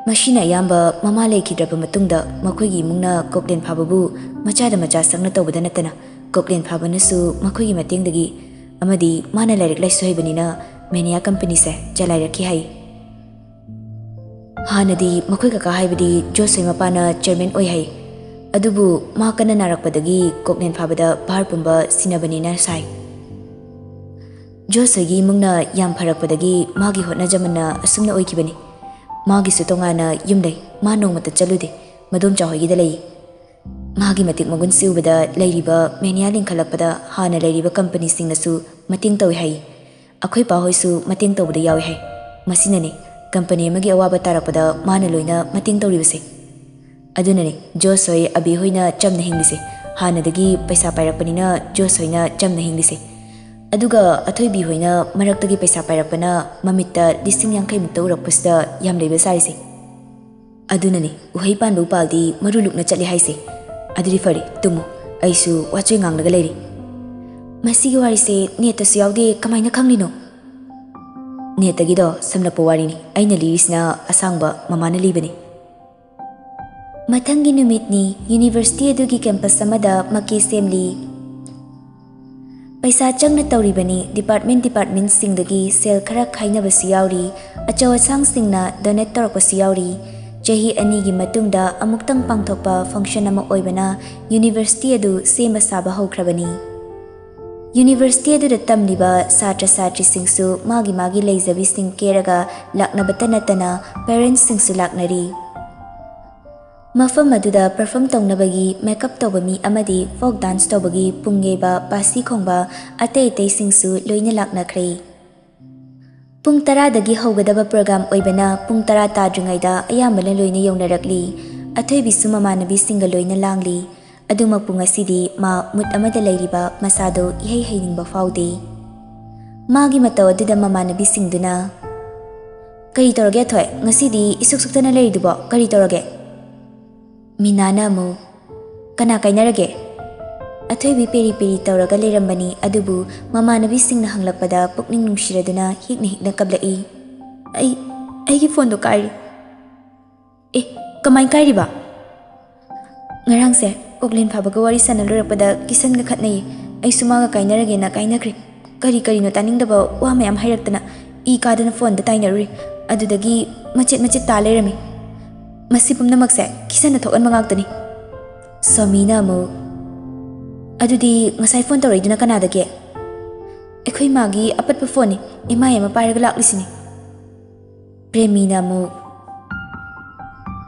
ꯃꯁꯤꯅ ꯑꯌꯥꯝꯕ ꯃꯃꯥ ꯂꯩꯈꯤꯗ꯭ꯔꯕ ꯃꯇꯨꯡꯗ ꯃꯈꯣꯏꯒꯤ ꯏꯃꯨꯡꯅ ꯀꯣꯛꯂꯦꯟ ꯐꯥꯕꯕꯨ ꯃꯆꯥꯗ ꯃꯆꯥ ꯁꯛꯅ ꯇꯧꯕꯗ ꯅꯠꯇꯅ ꯀꯣꯛꯂꯦꯟ ꯐꯥꯕꯅꯁꯨ ꯃꯈꯣꯏꯒꯤ ꯃꯇꯦꯡꯗꯒꯤ ꯑꯃꯗꯤ ꯃꯥꯅ ꯂꯥꯏꯔꯤꯛ ꯂꯥꯏꯁꯨ ꯍꯩꯕꯅꯤꯅ ꯃꯦꯅꯤꯌꯥ companyꯁꯦ ꯆꯂꯥꯏꯔꯛꯈꯤ ꯍꯥꯏ꯫ ꯍꯥꯟꯅꯗꯤ ꯃꯈꯣꯏ ꯀꯀꯥ ꯍꯥꯏꯕꯗꯤ ꯖꯣꯁ ꯍꯣꯏ ꯃꯄꯥꯅ chairman ꯑꯣꯏ ꯍꯥꯏ꯫ ꯑꯗꯨꯕꯨ ꯃꯥ ꯀꯟꯅ ꯅꯥꯔꯛꯄꯗꯒꯤ ꯀꯣꯛꯂꯦꯟ ꯐꯥꯕꯗ ꯚꯥꯔ ꯄꯨꯝꯕ ꯁꯤꯟꯅꯕꯅꯦꯅ ꯁꯥꯏ꯫ ꯖꯣꯁ ꯍꯣꯏꯒꯤ ꯏꯃꯨꯡꯅ ꯌꯥꯝ ꯐꯔꯛꯄꯗꯒꯤ ꯃꯥꯒꯤ ꯍꯣꯠꯅꯖꯃꯟꯅ ꯑꯁꯨꯝꯅ ꯑꯣꯏꯈꯤꯕꯅꯤ꯫ ꯃꯥꯒꯤꯁꯨ ꯇꯣꯉꯥꯟꯅ ꯌꯨꯝ ꯂꯩ꯫ ꯃꯥ ꯅꯣꯡꯃꯇ ꯆꯠꯂꯨꯗꯦ꯫ ꯃꯗꯣꯝꯆꯥ ꯍꯣꯏꯒꯤꯗ ꯂꯩ꯫ ꯃꯥꯒꯤ ꯃꯇꯤꯛ ꯃꯒꯨꯟꯁꯤ ꯎꯕꯗ ꯂꯩꯔꯤꯕ ꯃꯦꯅꯤꯌꯥ ꯂꯤꯡꯈꯠꯂꯛꯄꯗ ꯍꯥꯟꯅ ꯂꯩꯔꯤꯕ companyꯁꯤꯡꯅꯁꯨ ꯃꯇꯦꯡ ꯇꯧꯏ ꯍꯥꯏ꯫ ꯑꯩꯈꯣꯏ ꯄꯥ ꯍꯣꯏꯁꯨ ꯃꯇꯦꯡ ꯇꯧꯕꯗ ꯌꯥꯎꯏ ꯍꯥꯏ꯫ ꯃꯁꯤꯅꯅꯤ company ꯑꯃꯒꯤ ꯑꯋꯥꯕ ꯇꯥꯔꯛꯄꯗ ꯃꯥꯅ ꯂꯣꯏꯅ ꯃꯇꯦꯡ ꯇꯧꯔꯤꯕꯁꯦ꯫ ꯑꯗꯨꯅꯅꯤ ꯖꯣꯁ ꯍꯣꯏ ꯑꯕꯤ ꯍꯣꯏꯅ ꯆꯝꯅ ꯍꯤꯡꯂꯤꯁꯦ꯫ ꯍꯥꯟꯅꯗꯒꯤ ꯄꯩꯁꯥ ꯄꯥꯏꯔꯛꯄꯅꯤꯅ ꯖꯣꯁ ꯍꯣꯏꯅ ꯆꯝꯅ ꯍꯤꯡꯂꯤꯁꯦ꯫ ꯑꯗꯨꯒ ꯑꯊꯣꯏꯕꯤ ꯍꯣꯏꯅ ꯃꯔꯛꯇꯒꯤ ꯄꯩꯁꯥ ꯄꯥꯏꯔꯛꯄꯅ ꯃꯃꯤꯠꯇ ꯂꯤꯁꯤꯡ ꯌꯥꯡꯈꯩ ꯃꯨꯛꯇ ꯎꯔꯛꯄꯁꯤꯗ ꯌꯥꯝ ꯂꯩꯕ ꯁꯥꯔꯤꯁꯦ꯫ ꯑꯗꯨꯅꯅꯤ ꯎꯍꯩ ꯄꯥꯟꯕ ꯎꯄꯥꯜꯗꯤ ꯃꯔꯨ ꯂꯨꯛꯅ ꯆꯠꯂꯤ ꯍꯥꯏꯁꯦ꯫ ꯑꯗꯨꯗꯤ ꯐꯔꯦ, ꯇꯨꯝꯃꯨ꯫ ꯑꯩꯁꯨ ꯋꯥꯆꯣꯏ ꯉꯥꯡꯂꯒ ꯂꯩꯔꯤ꯫ ꯃꯁꯤꯒꯤ ꯋꯥꯔꯤꯁꯦ netꯇꯁꯨ ꯌꯥꯎꯗꯦ, ꯀꯃꯥꯏꯅ ꯈꯪꯂꯤꯅꯣ? Netꯇꯒꯤꯗꯣ ꯁꯝꯂꯞꯄ ꯋꯥꯔꯤꯅꯤ꯫ ꯑꯩꯅ ꯂꯤꯔꯤꯁꯤꯅ ꯑꯁꯥꯡꯕ, ꯃꯃꯥꯅ ꯂꯤꯕꯅꯤ꯫ ꯃꯊꯪꯒꯤ ꯅꯨꯃꯤꯠꯅꯤ꯫ University ꯑꯗꯨꯒꯤ campus ꯑꯃꯗ ꯃꯀꯦ ꯁꯦꯝꯂꯤ꯫ ꯄꯩꯁꯥ ꯆꯪꯅ ꯇꯧꯔꯤꯕꯅꯤ꯫ ꯗꯤꯄꯥꯔꯠꯃꯦꯟ ꯗꯤꯄꯥꯔꯠꯃꯦꯟꯁꯤꯡꯗꯒꯤ ꯁꯦꯜ ꯈꯔ ꯈꯥꯏꯅꯕꯁꯨ ꯌꯥꯎꯔꯤ꯫ ꯑꯆꯧ ꯑꯁꯥꯡꯁꯤꯡꯅ ꯗꯣꯅꯦꯠ ꯇꯧꯔꯛꯄꯁꯨ ꯌꯥꯎꯔꯤ꯫ ꯆꯍꯤ ꯑꯅꯤꯒꯤ ꯃꯇꯨꯡꯗ ꯑꯃꯨꯛꯇꯪ ꯄꯥꯡꯊꯣꯛꯄ ꯐꯪꯁꯟ ꯑꯃ ꯑꯣꯏꯕꯅ ꯌꯨꯅꯤꯚꯔꯁꯤꯇꯤ ꯑꯗꯨ ꯁꯦꯝꯕ ꯁꯥꯕ ꯍꯧꯈ꯭ꯔꯕꯅꯤ꯫ ꯌꯨꯅꯤꯚꯔꯁꯤꯇꯤ ꯑꯗꯨꯗ ꯇꯝꯂꯤꯕ ꯁꯥꯇ꯭ꯔ ꯁꯥꯇ꯭ꯔꯤꯁꯤꯡꯁꯨ ꯃꯥꯒꯤ ꯃꯥꯒꯤ ꯂꯩꯖꯕꯤꯁꯤꯡ ꯀꯦꯔꯒ ꯂꯥꯛꯅꯕꯇ ꯅꯠꯇꯅ ꯄꯦꯔꯦꯟꯁꯁꯤꯡꯁꯨ ꯂꯥꯛꯅꯔꯤ꯫ ꯃꯐꯝ ꯑꯗꯨꯗ ꯄꯔꯐꯣꯔꯝ ꯇꯧꯅꯕꯒꯤ ꯃꯦꯀꯞ ꯇꯧꯕ ꯃꯤ ꯑꯃꯗꯤ ꯐꯣꯛ ꯗꯥꯟꯁ ꯇꯧꯕꯒꯤ ꯄꯨꯡ ꯌꯩꯕ, ꯄꯥꯁꯤ ꯈꯣꯡꯕ, ꯑꯇꯩ ꯑꯇꯩꯁꯤꯡꯁꯨ ꯂꯣꯏꯅ ꯂꯥꯛꯅꯈ꯭ꯔꯦ꯫ ꯄꯨꯡ ꯇꯔꯥꯗꯒꯤ ꯍꯧꯒꯗꯕ ꯄ꯭ꯔꯣꯒ꯭ꯔꯥꯝ ꯑꯣꯏꯕꯅ ꯄꯨꯡ ꯇꯔꯥ ꯇꯥꯗ꯭ꯔꯤꯉꯩꯗ ꯑꯌꯥꯝꯕꯅ ꯂꯣꯏꯅ ꯌꯧꯅꯔꯛꯂꯤ꯫ ꯑꯊꯣꯏꯕꯤꯁꯨ ꯃꯃꯥꯟꯅꯕꯤꯁꯤꯡꯒ ꯂꯣꯏꯅ ꯂꯥꯡꯂꯤ꯫ ꯑꯗꯨꯃꯛꯄꯨ ꯉꯁꯤꯗꯤ ꯃꯥ ꯃꯨꯠ ꯑꯃꯗ ꯂꯩꯔꯤꯕ ꯃꯁꯥꯗꯣ ꯏꯍꯩ ꯍꯩꯅꯤꯡꯕ ꯐꯥꯎꯗꯦ꯫ ꯃꯥꯒꯤ ꯃꯇꯧ ꯑꯗꯨꯗ ꯃꯃꯥꯟꯅꯕꯤꯁꯤꯡꯗꯨꯅ, "ꯀꯔꯤ ꯇꯧꯔꯒꯦ ꯑꯊꯣꯏ? ꯉꯁꯤꯗꯤ ꯏꯁꯨꯛ ꯁꯨꯛꯇꯅ ꯂꯩꯔꯤꯗꯨꯕꯣ? ꯀꯔꯤ ꯇꯧꯔꯒꯦ?" ꯃꯤꯅꯥꯅ ꯑꯃꯨꯛ, "ꯀꯅꯥ ꯀꯥꯏꯅꯔꯒꯦ?" ꯑꯊꯣꯏꯕꯤ ꯄꯦꯔꯤ ꯄꯦꯔꯤ ꯇꯧꯔꯒ ꯂꯩꯔꯝꯕꯅꯤ, ꯑꯗꯨꯕꯨ ꯃꯃꯥꯟꯅꯕꯤꯁꯤꯡꯅ ꯍꯪꯂꯛꯄꯗ ꯄꯨꯛꯅꯤꯡ ꯅꯨꯡꯁꯤꯔꯗꯨꯅ ꯍꯤꯛꯅ ꯍꯤꯛꯅ ꯀꯞꯂꯛꯏ꯫ "ꯑꯩ, ꯑꯩꯒꯤ ꯐꯣꯟꯗꯣ ꯀꯥꯏꯔꯦ꯫" "ꯑꯦ, ꯀꯃꯥꯏ ꯀꯥꯏꯔꯤꯕ?" "ꯉꯔꯥꯡꯁꯦ ꯀꯣꯛꯂꯦꯟ ꯐꯥꯕꯒ ꯋꯥꯔꯤ ꯁꯥꯟꯅ ꯂꯣꯏꯔꯛꯄꯗ ꯀꯤꯁꯟꯒ ꯈꯠꯅꯩꯌꯦ꯫ ꯑꯩꯁꯨ ꯃꯥꯒ ꯀꯥꯏꯅꯔꯒꯦꯅ ꯀꯥꯏꯅꯈ꯭ꯔꯦ꯫ ꯀꯔꯤ ꯀꯔꯤꯅꯣ ꯇꯥꯅꯤꯡꯗꯕ ꯋꯥ ꯃꯌꯥꯝ ꯍꯥꯏꯔꯛꯇꯅ ꯏ ꯀꯥꯗꯅ ꯐꯣꯟꯗ ꯇꯥꯏꯅꯔꯨꯔꯦ꯫ ꯑꯗꯨꯗꯒꯤ ꯃꯆꯦꯠ ꯃꯆꯦꯠ ꯇꯥ ꯂꯩꯔꯝꯃꯤ꯫ ꯃꯁꯤ ꯄꯨꯝꯅꯃꯛꯁꯦ ꯀꯤꯁꯟꯅ ꯊꯣꯛꯍꯟꯕ ꯉꯥꯛꯇꯅꯤ꯫" ꯁꯣꯃꯤꯅ ꯑꯃꯨꯛ, "ꯑꯗꯨꯗꯤ ꯉꯁꯥꯏ ꯐꯣꯟ ꯇꯧꯔꯛꯏꯗꯨꯅ ꯀꯅꯥꯗꯒꯤ?" "ꯑꯩꯈꯣꯏ ꯃꯥꯒꯤ ꯑꯄꯠꯄ ꯐꯣꯟꯅꯤ, ꯏꯃꯥꯏ ꯑꯃ ꯄꯥꯏꯔꯒ ꯂꯥꯛꯂꯤꯁꯤꯅꯤ꯫" ꯄ꯭ꯔꯦꯃꯤꯅ ꯑꯃꯨꯛ,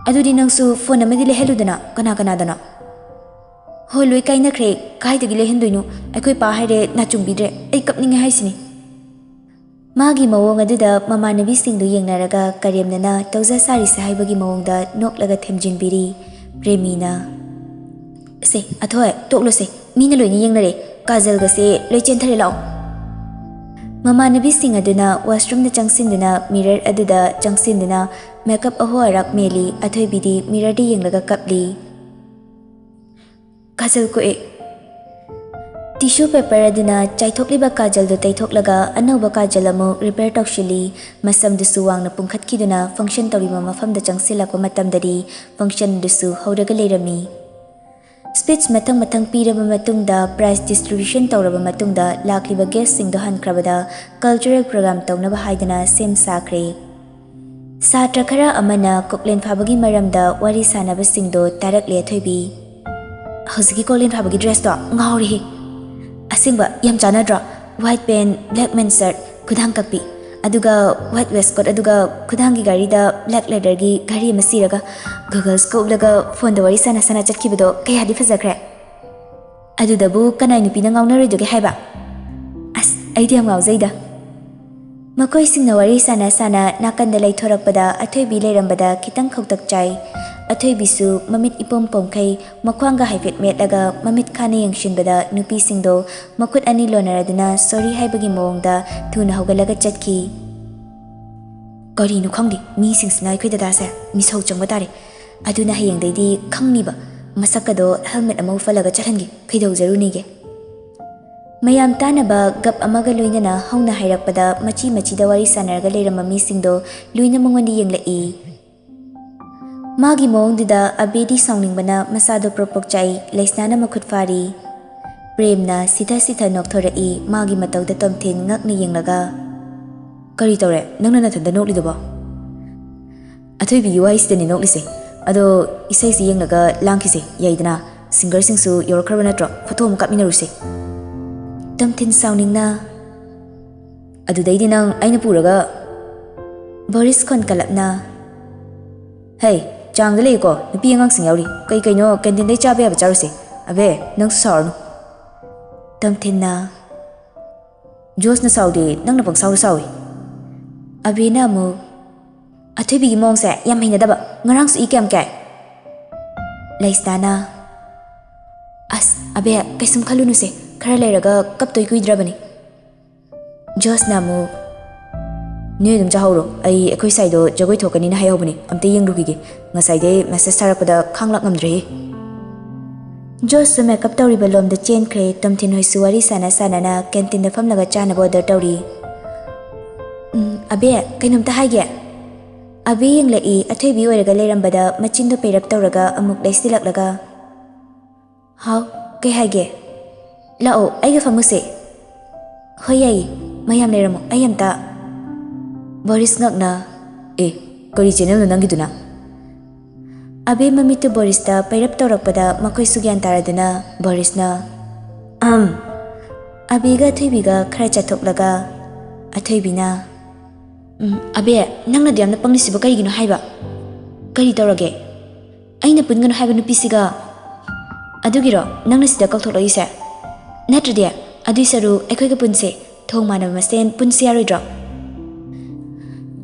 "ꯑꯗꯨꯗꯤ ꯅꯪꯁꯨ ꯐꯣꯟ ꯑꯃꯗꯤ ꯂꯩꯍꯜꯂꯨꯗꯅ, ꯀꯅꯥ ꯀꯅꯥꯗꯅꯣ?" "ꯍꯣꯏ, ꯂꯣꯏ ꯀꯥꯏꯅꯈ꯭ꯔꯦ, ꯀꯥꯏꯗꯒꯤ ꯂꯩꯍꯟꯗꯣꯏꯅꯣ? ꯑꯩꯈꯣꯏ ꯄꯥ ꯍꯥꯏꯔꯦ ꯅꯥꯆꯨꯡꯕꯤꯗ꯭ꯔꯦ, ꯑꯩ ꯀꯞꯅꯤꯡꯉꯦ ꯍꯥꯏꯁꯤꯅꯤ꯫" ꯃꯥꯒꯤ ꯃꯑꯣꯡ ꯑꯗꯨꯗ ꯃꯃꯥꯟꯅꯕꯤꯁꯤꯡꯗꯨ ꯌꯦꯡꯅꯔꯒ ꯀꯔꯦꯝꯅꯅ ꯇꯧꯖ ꯁꯥꯔꯤꯁꯦ ꯍꯥꯏꯕꯒꯤ ꯃꯑꯣꯡꯗ ꯅꯣꯛꯂꯒ ꯊꯦꯝꯖꯤꯟꯕꯤꯔꯤ꯫ ꯄ꯭ꯔꯦꯃꯤꯅ, "ꯁꯦ, ꯑꯊꯣꯏ, ꯇꯣꯛꯂꯣꯁꯦ, ꯃꯤꯅ ꯂꯣꯏꯅ ꯌꯦꯡꯅꯔꯦ, ꯀꯥꯖꯜꯒꯁꯦ ꯂꯣꯏ ꯆꯦꯟꯊꯔꯦ, ꯂꯥꯛꯑꯣ꯫" ꯃꯃꯥꯟꯅꯕꯤꯁꯤꯡ ꯑꯗꯨꯅ ꯋꯥꯁꯔꯨꯝꯗ ꯆꯪꯁꯤꯟꯗꯨꯅ ꯃꯤꯔꯔ ꯑꯗꯨꯗ ꯆꯪꯁꯤꯟꯗꯨꯅ ꯃꯦꯀꯞ ꯑꯍꯣ ꯑꯔꯥꯛ ꯃꯦꯜꯂꯤ꯫ ꯑꯊꯣꯏꯕꯤꯗꯤ ꯃꯤꯔꯔꯗ ꯌꯦꯡꯂꯒ ꯀꯞꯂꯤ꯫ ꯀꯥꯖꯜ ꯀꯣꯛꯑꯦ꯫ ꯇꯤꯁꯨ ꯄꯦꯄꯔ ꯑꯗꯨꯅ ꯆꯥꯏꯊꯣꯛꯂꯤꯕ ꯀꯥꯖꯜꯗꯨ ꯇꯩꯊꯣꯛꯂꯒ ꯑꯅꯧꯕ ꯀꯥꯖꯜ ꯑꯃꯨꯛ ꯔꯤꯄꯦꯌꯔ ꯇꯧꯁꯤꯜꯂꯤ꯫ ꯃꯁꯝꯗꯨꯁꯨ ꯋꯥꯡꯅ ꯄꯨꯡꯈꯠꯈꯤꯗꯨꯅ ꯐꯪꯁꯟ ꯇꯧꯔꯤꯕ ꯃꯐꯝꯗ ꯆꯪꯁꯤꯜꯂꯛꯄ ꯃꯇꯝꯗꯗꯤ ꯐꯪꯁꯟꯗꯨꯁꯨ ꯍꯧꯔꯒ ꯂꯩꯔꯝꯃꯤ꯫ Speech ꯃꯊꯪ ꯃꯊꯪ ꯄꯤꯔꯕ ꯃꯇꯨꯡꯗ, prize distribution ꯇꯧꯔꯕ ꯃꯇꯨꯡꯗ, ꯂꯥꯛꯂꯤꯕ guestꯁꯤꯡꯗꯣ ꯍꯟꯈ꯭ꯔꯕꯗ cultural program ꯇꯧꯅꯕ ꯍꯥꯏꯗꯅ ꯁꯦꯝ ꯁꯥꯈ꯭ꯔꯦ꯫ ꯁꯥꯇ꯭ꯔ ꯈꯔ ꯑꯃꯅ ꯀꯣꯛꯂꯦꯟ ꯐꯥꯕꯒꯤ ꯃꯔꯝꯗ ꯋꯥꯔꯤ ꯁꯥꯅꯕꯁꯤꯡꯗꯣ ꯇꯥꯔꯛꯂꯦ ꯑꯊꯣꯏꯕꯤ꯫ "ꯍꯧꯖꯤꯛꯀꯤ ꯀꯣꯛꯂꯦꯟ ꯐꯥꯕꯒꯤ dressꯇꯣ ꯉꯥꯎꯔꯦꯍꯦ꯫ ꯑꯁꯦꯡꯕ ꯌꯥꯝ ꯆꯥꯟꯅꯗ꯭ꯔꯣ? White pant, black men's shirt, ꯈꯨꯗꯥꯡ ꯀꯛꯄꯤ, ꯑꯗꯨꯒ white waistcoat, ꯑꯗꯨꯒ ꯈꯨꯗꯥꯡꯒꯤ ꯘꯔꯤꯗ black leatherꯒꯤ ꯘꯔꯤ ꯑꯃ ꯁꯤꯔꯒ goggles ꯎꯞꯂꯒ phoneꯗ ꯋꯥꯔꯤ ꯁꯥꯟꯅ ꯁꯥꯟꯅ ꯆꯠꯈꯤꯕꯗꯣ ꯀꯌꯥꯗꯤ ꯐꯖꯈ꯭ꯔꯦ꯫ ꯑꯗꯨꯗꯕꯨ ꯀꯅꯥꯏ ꯅꯨꯄꯤꯅ ꯉꯥꯎꯅꯔꯣꯏꯗꯒꯦ ꯍꯥꯏꯕ? ꯑꯁ, ꯑꯩꯗꯤ ꯌꯥꯝ ꯉꯥꯎꯖꯩꯗ꯫" ꯃꯈꯣꯏꯁꯤꯡꯅ ꯋꯥꯔꯤ ꯁꯥꯟꯅ ꯁꯥꯟꯅ ꯅꯥꯀꯟꯗ ꯂꯩꯊꯣꯔꯛꯄꯗ ꯑꯊꯣꯏꯕꯤ ꯂꯩꯔꯝꯕꯗ ꯈꯤꯇꯪ ꯈꯧꯇꯛ ꯆꯥꯏ꯫ ꯑꯊꯣꯏꯕꯤꯁꯨ ꯃꯃꯤꯠ ꯏꯄꯣꯝ ꯄꯣꯝꯈꯩ ꯃꯈ꯭ꯋꯥꯡꯒ ꯍꯥꯏꯐꯦꯠ ꯃꯦꯠꯂꯒ ꯃꯃꯤꯠ ꯈꯥꯅ ꯌꯦꯡꯁꯤꯟꯕꯗ ꯅꯨꯄꯤꯁꯤꯡꯗꯣ ꯃꯈꯨꯠ ꯑꯅꯤ ꯂꯣꯟꯅꯔꯗꯨꯅ sorry ꯍꯥꯏꯕꯒꯤ ꯃꯑꯣꯡꯗ ꯊꯨꯅ ꯍꯧꯒꯠꯂꯒ ꯆꯠꯈꯤ꯫ "ꯀꯔꯤꯅꯣ ꯈꯪꯗꯦ, ꯃꯤꯁꯤꯡꯁꯤꯅ ꯑꯩꯈꯣꯏ ꯗꯗꯥꯁꯦ ꯃꯤꯁꯧ ꯆꯪꯕ ꯇꯥꯔꯦ꯫ ꯑꯗꯨꯅ ꯍꯌꯦꯡꯗꯩꯗꯤ ꯈꯪꯅꯤꯕ ꯃꯁꯛꯀꯗꯣ helmet ꯑꯃ ꯎꯞꯍꯜꯂꯒ ꯆꯠꯍꯟꯒꯦ, ꯀꯩꯗꯧꯖꯔꯨꯅꯤꯒꯦ?" ꯃꯌꯥꯝ ꯇꯥꯅꯕ ꯒꯞ ꯑꯃꯒ ꯂꯣꯏꯅꯅ ꯍꯧꯅ ꯍꯥꯏꯔꯛꯄꯗ ꯃꯆꯤ ꯃꯆꯤꯗ ꯋꯥꯔꯤ ꯁꯥꯟꯅꯔꯒ ꯂꯩꯔꯝꯕ ꯃꯤꯁꯤꯡꯗꯣ ꯂꯣꯏꯅ ꯃꯉꯣꯟꯗ ꯌꯦꯡꯂꯛꯏ꯫ ꯃꯥꯒꯤ ꯃꯑꯣꯡꯗꯨꯗ ꯑꯕꯦꯗꯤ ꯁꯥꯎꯅꯤꯡꯕꯅ ꯃꯁꯥꯗꯣ ꯄ꯭ꯔꯣꯛ ꯄ꯭ꯔꯣꯛ ꯆꯥꯛꯏ꯫ ꯂꯩꯁꯅꯥꯅ ꯃꯈꯨꯠ ꯐꯥꯔꯤ꯫ ꯄ꯭ꯔꯦꯝꯅ ꯁꯤꯊ ꯁꯤꯊ ꯅꯣꯛꯊꯣꯔꯛꯏ꯫ ꯃꯥꯒꯤ ꯃꯇꯧꯗ ꯇꯣꯝꯊꯤꯟ ꯉꯛꯅ ꯌꯦꯡꯂꯒ, "ꯀꯔꯤ ꯇꯧꯔꯦ? ꯅꯪꯅ ꯅꯊꯟꯗ ꯅꯣꯛꯂꯤꯗꯨꯕꯣ?" "ꯑꯊꯣꯏꯕꯤꯒꯤ ꯋꯥꯍꯩꯁꯤꯗꯅꯦ ꯅꯣꯛꯂꯤꯁꯦ꯫ ꯑꯗꯣ ꯏꯁꯩꯁꯤ ꯌꯦꯡꯂꯒ ꯂꯥꯡꯈꯤꯁꯦ, ꯌꯥꯏꯗꯅ? Singerꯁꯤꯡꯁꯨ ꯌꯧꯔꯛꯈ꯭ꯔꯕ ꯅꯠꯇ꯭ꯔꯣ? Photo ꯑꯃ ꯀꯥꯞꯃꯤꯟꯅꯔꯨꯁꯦ꯫" ꯇꯣꯝꯊꯤꯟ ꯁꯥꯎꯅꯤꯡꯅ, "ꯑꯗꯨꯗꯩꯗꯤ ꯅꯪ ꯑꯩꯅ ꯄꯨꯔꯒ" ꯕꯣꯔꯤꯁ ꯈꯣꯟꯀꯠꯂꯞꯅ, "ꯍꯩ, ꯆꯥꯡꯗ ꯂꯩꯌꯨꯀꯣ, ꯅꯨꯄꯤ ꯑꯉꯥꯡꯁꯤꯡ ꯌꯥꯎꯔꯤ꯫ ꯀꯩ ꯀꯩꯅꯣ cantineꯗꯩ ꯆꯥꯕ ꯌꯥꯕ ꯆꯥꯔꯨꯁꯦ꯫ ꯑꯕꯦ, ꯅꯪꯁꯨ ꯁꯥꯎꯔꯅꯨ꯫" ꯇꯣꯝꯊꯤꯟꯅ, "ꯖꯣꯁꯅ ꯁꯥꯎꯗꯦ, ꯅꯪꯅ ꯄꯪꯁꯥꯎꯗ ꯁꯥꯎꯏ꯫" ꯑꯕꯦꯅ ꯑꯃꯨꯛ, "ꯑꯊꯣꯏꯕꯤꯒꯤ ꯃꯑꯣꯡꯁꯦ ꯌꯥꯝ ꯍꯩꯅꯗꯕ, ꯉꯔꯥꯡꯁꯨ ꯏ ꯀꯌꯥꯝ ꯀꯥꯏ꯫" ꯂꯩꯁꯅꯥꯅ, "ꯑꯁ, ꯑꯕꯦ, ꯀꯩꯁꯨꯝ ꯈꯜꯂꯨꯅꯨꯁꯦ, ꯈꯔ ꯂꯩꯔꯒ ꯀꯞꯇꯣꯏ ꯀꯨꯏꯗ꯭ꯔꯕꯅꯤ꯫" ꯖꯣꯁꯅ ꯑꯃꯨꯛ, "ꯅꯣꯏ ꯑꯗꯨꯝ ꯆꯥꯍꯧꯔꯣ, ꯑꯩ ꯑꯩꯈꯣꯏ ꯁꯥꯏꯗꯣ ꯖꯒꯣꯏ ꯊꯣꯛꯀꯅꯤꯅ ꯍꯥꯏꯍꯧꯕꯅꯤ, ꯑꯝꯇ ꯌꯦꯡꯂꯨꯈꯤꯒꯦ꯫ ꯉꯁꯥꯏꯗꯩ message ꯊꯥꯔꯛꯄꯗ ꯈꯥꯡꯂꯥꯛ ꯉꯝꯗ꯭ꯔꯦꯍꯦ꯫" ꯖꯣꯁꯁꯨ makeup ꯇꯧꯔꯤꯕ ꯂꯣꯝꯗ ꯆꯦꯟꯈ꯭ꯔꯦ꯫ ꯇꯣꯝꯊꯤꯟ ꯍꯣꯏꯁꯨ ꯋꯥꯔꯤ ꯁꯥꯟꯅ ꯁꯥꯟꯅꯅ canteen ꯐꯝꯂꯒ ꯆꯥꯅꯕ order ꯇꯧꯔꯤ꯫ "ꯎꯝ, ꯑꯕꯦ, ꯀꯩꯅꯣꯝꯇ ꯍꯥꯏꯒꯦ꯫" ꯑꯕꯦ ꯌꯦꯡꯂꯛꯏ꯫ ꯑꯊꯣꯏꯕꯤ ꯑꯣꯏꯔꯒ ꯂꯩꯔꯝꯕꯗ ꯃꯆꯤꯟꯗꯣ ꯄꯩꯔꯞ ꯇꯧꯔꯒ ꯑꯃꯨꯛ ꯂꯩꯁꯤꯜꯂꯛꯂꯒ, ꯍꯥꯎ, ꯀꯩ ꯍꯥꯏꯒꯦ? ꯂꯥꯛꯑꯣ, ꯑꯩꯒ ꯐꯝꯃꯨꯁꯦ꯫ ꯍꯣꯏ, ꯌꯥꯏꯌꯦ꯫ ꯃꯌꯥꯝ ꯂꯩꯔꯝꯃꯣ, ꯑꯩ ꯑꯝꯇ꯫ ꯕꯣꯔꯤꯁ ꯉꯛꯅ, "ꯑꯦ, ꯀꯔꯤ ꯆꯦꯅꯦꯜꯅꯣ ꯅꯪꯒꯤꯗꯨꯅ?" ꯑꯕꯦ ꯃꯃꯤꯠꯇꯨ ꯕꯣꯔꯤꯁꯇ ꯄꯩꯔꯞ ꯇꯧꯔꯛꯄꯗ ꯃꯈꯣꯏꯁꯨ ꯒ꯭ꯌꯥꯟ ꯇꯥꯔꯗꯨꯅ ꯕꯣꯔꯤꯁꯅ, "ꯑꯝ꯫" ꯑꯕꯦꯒ ꯑꯊꯣꯏꯕꯤꯒ ꯈꯔ ꯆꯠꯊꯣꯛꯂꯒ ꯑꯊꯣꯏꯕꯤꯅ, "ꯎꯝ, ꯑꯕꯦ, ꯅꯪꯅꯗꯤ ꯌꯥꯝꯅ ꯄꯪꯂꯤꯁꯤꯕꯣ ꯀꯔꯤꯒꯤꯅꯣ ꯍꯥꯏꯕ? ꯀꯔꯤ ꯇꯧꯔꯒꯦ? ꯑꯩꯅ ꯄꯨꯟꯒꯅꯨ ꯍꯥꯏꯕ ꯅꯨꯄꯤꯁꯤꯒ?" "ꯑꯗꯨꯒꯤꯔꯣ ꯅꯪꯅ ꯁꯤꯗ ꯀꯧꯊꯣꯛꯂꯛꯏꯁꯦ? ꯅꯠꯇ꯭ꯔꯗꯤ ꯑꯗꯨꯏ ꯁꯔꯨ ꯑꯩꯈꯣꯏꯒ ꯄꯨꯟꯁꯦ, ꯊꯣꯡ ꯃꯥꯟꯅꯕ ꯃꯁꯦꯟ ꯄꯨꯟꯁꯦ ꯌꯥꯔꯣꯏꯗ꯭ꯔꯣ?"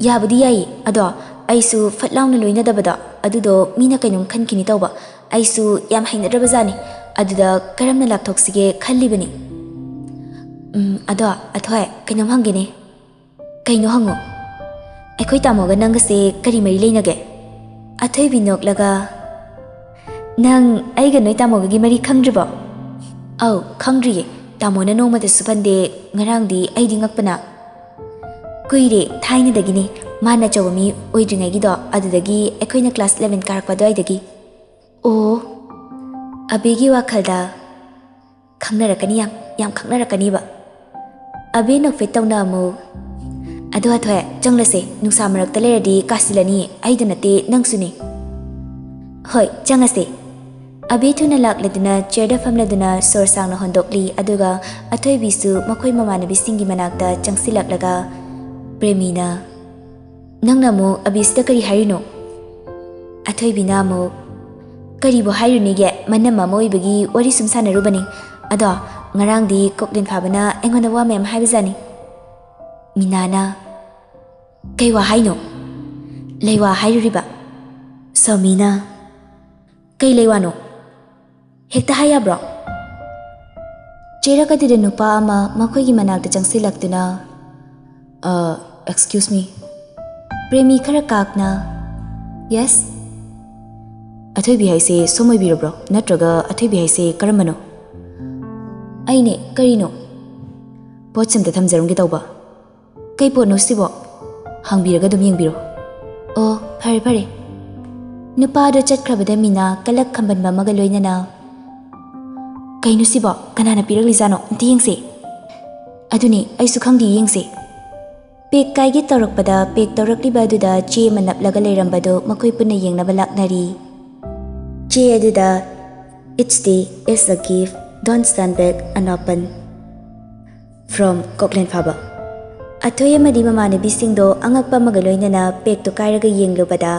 "ꯌꯥꯕꯨꯗꯤ ꯌꯥꯏꯌꯦ, ꯑꯗꯣ ꯑꯩꯁꯨ ꯐꯠ ꯂꯥꯎꯅ ꯂꯣꯏꯅꯗꯕꯗꯣ ꯑꯗꯨꯗꯣ ꯃꯤꯅ ꯀꯩꯅꯣꯝ ꯈꯟꯈꯤꯅꯤ ꯇꯧꯕ꯫ ꯑꯩꯁꯨ ꯌꯥꯝ ꯍꯩꯅꯗ꯭ꯔꯕꯖꯥꯠꯅꯤ꯫ ꯑꯗꯨꯗ ꯀꯔꯝꯅ ꯂꯥꯞꯊꯣꯛꯁꯤꯒꯦ ꯈꯜꯂꯤꯕꯅꯤ꯫ ꯎꯝ, ꯑꯗꯣ ꯑꯊꯣꯏ, ꯀꯩꯅꯣꯝ ꯍꯪꯒꯦꯅꯦ꯫" "ꯀꯩꯅꯣ ꯍꯪꯉꯣ꯫" "ꯑꯩꯈꯣꯏ ꯇꯥꯃꯣꯒ ꯅꯪꯒꯁꯦ ꯀꯔꯤ ꯃꯔꯤ ꯂꯩꯅꯒꯦ?" ꯑꯊꯣꯏꯕꯤ ꯅꯣꯛꯂꯒ, "ꯅꯪ ꯑꯩꯒ ꯅꯣꯏ ꯇꯥꯃꯣꯒꯒꯤ ꯃꯔꯤ ꯈꯪꯗ꯭ꯔꯤꯕꯣ?" "ꯑꯧ, ꯈꯪꯗ꯭ꯔꯤꯌꯦ꯫ ꯇꯥꯃꯣꯅ ꯅꯣꯡꯃꯇꯁꯨ ꯄꯟꯗꯦ꯫ ꯉꯔꯥꯡꯗꯤ ꯑꯩꯗꯤ ꯉꯛꯄꯅ꯫" "ꯀꯨꯏꯔꯦ, ꯊꯥꯏꯅꯗꯒꯤꯅꯦ꯫ ꯃꯥꯅ ꯑꯆꯧꯕ ꯃꯤ ꯑꯣꯏꯗ꯭ꯔꯤꯉꯩꯒꯤꯗꯣ, ꯑꯗꯨꯗꯒꯤ, ꯑꯩꯈꯣꯏꯅ ꯀ꯭ꯂꯥꯁ ꯏꯂꯚꯦꯟ ꯀꯥꯔꯛꯄ ꯑꯗꯨꯋꯥꯏꯗꯒꯤ꯫" "ꯑꯣ꯫" ꯑꯕꯤꯒꯤ ꯋꯥꯈꯜꯗ, "ꯈꯪꯅꯔꯛꯀꯅꯤ, ꯌꯥꯝ, ꯌꯥꯝ ꯈꯪꯅꯔꯛꯀꯅꯤꯕ꯫" ꯑꯕꯤ ꯅꯣꯛꯐꯦꯠ ꯇꯧꯅ ꯑꯃꯨꯛ, "ꯑꯗꯣ ꯑꯊꯣꯏ, ꯆꯪꯂꯁꯦ꯫ ꯅꯨꯡꯁꯥ ꯃꯔꯛꯇ ꯂꯩꯔꯗꯤ ꯀꯥꯁꯤꯜꯂꯅꯤ꯫ ꯑꯩꯗ ꯅꯠꯇꯦ, ꯅꯪꯁꯨꯅꯤ꯫" "ꯍꯣꯏ, ꯆꯪꯉꯁꯦ꯫" ꯑꯕꯤ ꯊꯨꯅ ꯂꯥꯛꯂꯗꯨꯅ ꯆꯤꯌꯔꯗ ꯐꯝꯂꯗꯨꯅ ꯁꯣꯔ ꯁꯥꯡꯅ ꯍꯣꯟꯗꯣꯛꯂꯤ, ꯑꯗꯨꯒ ꯑꯊꯣꯏꯕꯤꯁꯨ ꯃꯈꯣꯏ ꯃꯃꯥꯟꯅꯕꯤꯁꯤꯡꯒꯤ ꯃꯅꯥꯛꯇ ꯆꯪꯁꯤꯜꯂꯛꯂꯒ ꯄ꯭ꯔꯦꯃꯤꯅ, "ꯅꯪꯅ ꯑꯃꯨꯛ ꯑꯕꯤꯁꯤꯗ ꯀꯔꯤ ꯍꯥꯏꯔꯤꯅꯣ?" ꯑꯊꯣꯏꯕꯤꯅ ꯑꯃꯨꯛ, "ꯀꯔꯤꯕꯨ ꯍꯥꯏꯔꯨꯅꯤꯒꯦ, ꯃꯅꯝ ꯑꯃ ꯑꯣꯏꯕꯒꯤ ꯋꯥꯔꯤ ꯁꯨꯝ ꯁꯥꯟꯅꯔꯨꯕꯅꯤ꯫ ꯑꯗꯣ ꯉꯔꯥꯡꯗꯤ ꯀꯣꯛꯂꯦꯟ ꯐꯥꯕꯅ ꯑꯩꯉꯣꯟꯗ ꯋꯥ ꯃꯌꯥꯝ ꯍꯥꯏꯕꯖꯥꯠꯅꯤ꯫" ꯃꯤꯅꯥꯅ, "ꯀꯩ ꯋꯥ ꯍꯥꯏꯅꯣ?" "ꯂꯩꯋꯥ ꯍꯥꯏꯔꯨꯔꯤꯕ꯫" ꯁꯣꯃꯤꯅ, "ꯀꯩ ꯂꯩꯋꯥꯅꯣ? ꯍꯦꯛꯇ ꯍꯥꯏ ꯌꯥꯕ꯭ꯔꯣ?" ꯆꯦꯔꯛ ꯑꯗꯨꯗ ꯅꯨꯄꯥ ꯑꯃ ꯃꯈꯣꯏꯒꯤ ꯃꯅꯥꯛꯇ ꯆꯪꯁꯤꯜꯂꯛꯇꯨꯅ, "ꯑ, excuse me꯫" ꯄ꯭ꯔꯦꯃꯤ ꯈꯔ ꯀꯥꯛꯅ, "Yes?" "ꯑꯊꯣꯏꯕꯤ ꯍꯥꯏꯁꯦ ꯁꯣꯝ ꯑꯣꯏꯕꯤꯔꯕ꯭ꯔꯣ? ꯅꯠꯇ꯭ꯔꯒ ꯑꯊꯣꯏꯕꯤ ꯍꯥꯏꯁꯦ ꯀꯔꯝꯕꯅꯣ?" "ꯑꯩꯅꯦ, ꯀꯔꯤꯅꯣ?" "ꯄꯣꯠꯁꯦ ꯑꯝꯇ ꯊꯝꯖꯔꯝꯒꯦ ꯇꯧꯕ꯫" "ꯀꯩ ꯄꯣꯠꯅꯣ ꯁꯤꯕꯣ?" "ꯍꯥꯡꯕꯤꯔꯒ ꯑꯗꯨꯝ ꯌꯦꯡꯕꯤꯔꯣ꯫" "ꯑꯣ, ꯐꯔꯦ, ꯐꯔꯦ꯫" ꯅꯨꯄꯥꯗꯣ ꯆꯠꯈ꯭ꯔꯕꯗ ꯃꯤꯅꯥ ꯀꯂꯛ ꯈꯝꯕꯟꯕ ꯑꯃꯒ ꯂꯣꯏꯅꯅ, ꯀꯩꯅꯣ ꯁꯤꯕꯣ? ꯀꯅꯥꯅ ꯄꯤꯔꯛꯂꯤꯖꯥꯠꯅꯣ? ꯑꯝꯇ ꯌꯦꯡꯁꯦ꯫ ꯑꯗꯨꯅꯤ, ꯑꯩꯁꯨ ꯈꯪꯗꯦ, ꯌꯦꯡꯁꯦ꯫ ꯄꯦꯛ ꯀꯥꯏꯒꯦ ꯇꯧꯔꯛꯄꯗ ꯄꯦꯛ ꯇꯧꯔꯛꯂꯤꯕ ꯑꯗꯨꯗ ꯆꯦ ꯑꯃ ꯅꯞꯂꯒ ꯂꯩꯔꯝꯕꯗꯨ ꯃꯈꯣꯏ ꯄꯨꯟꯅ ꯌꯦꯡꯅꯕ ꯂꯥꯛꯅꯔꯤ꯫ ꯆꯦ ꯑꯗꯨꯗ "It's the, it's a gift, don't stand back unopened, from ꯀꯣꯛꯂꯦꯟ ꯐꯥꯕ." ꯑꯊꯣꯏ ꯑꯃꯗꯤ ꯃꯃꯥꯟꯅꯕꯤꯁꯤꯡꯗꯣ ꯑꯉꯛꯄ ꯑꯃꯒ ꯂꯣꯏꯅꯅ ꯄꯦꯛꯇꯨ ꯀꯥꯏꯔꯒ ꯌꯦꯡꯂꯨꯕꯗ,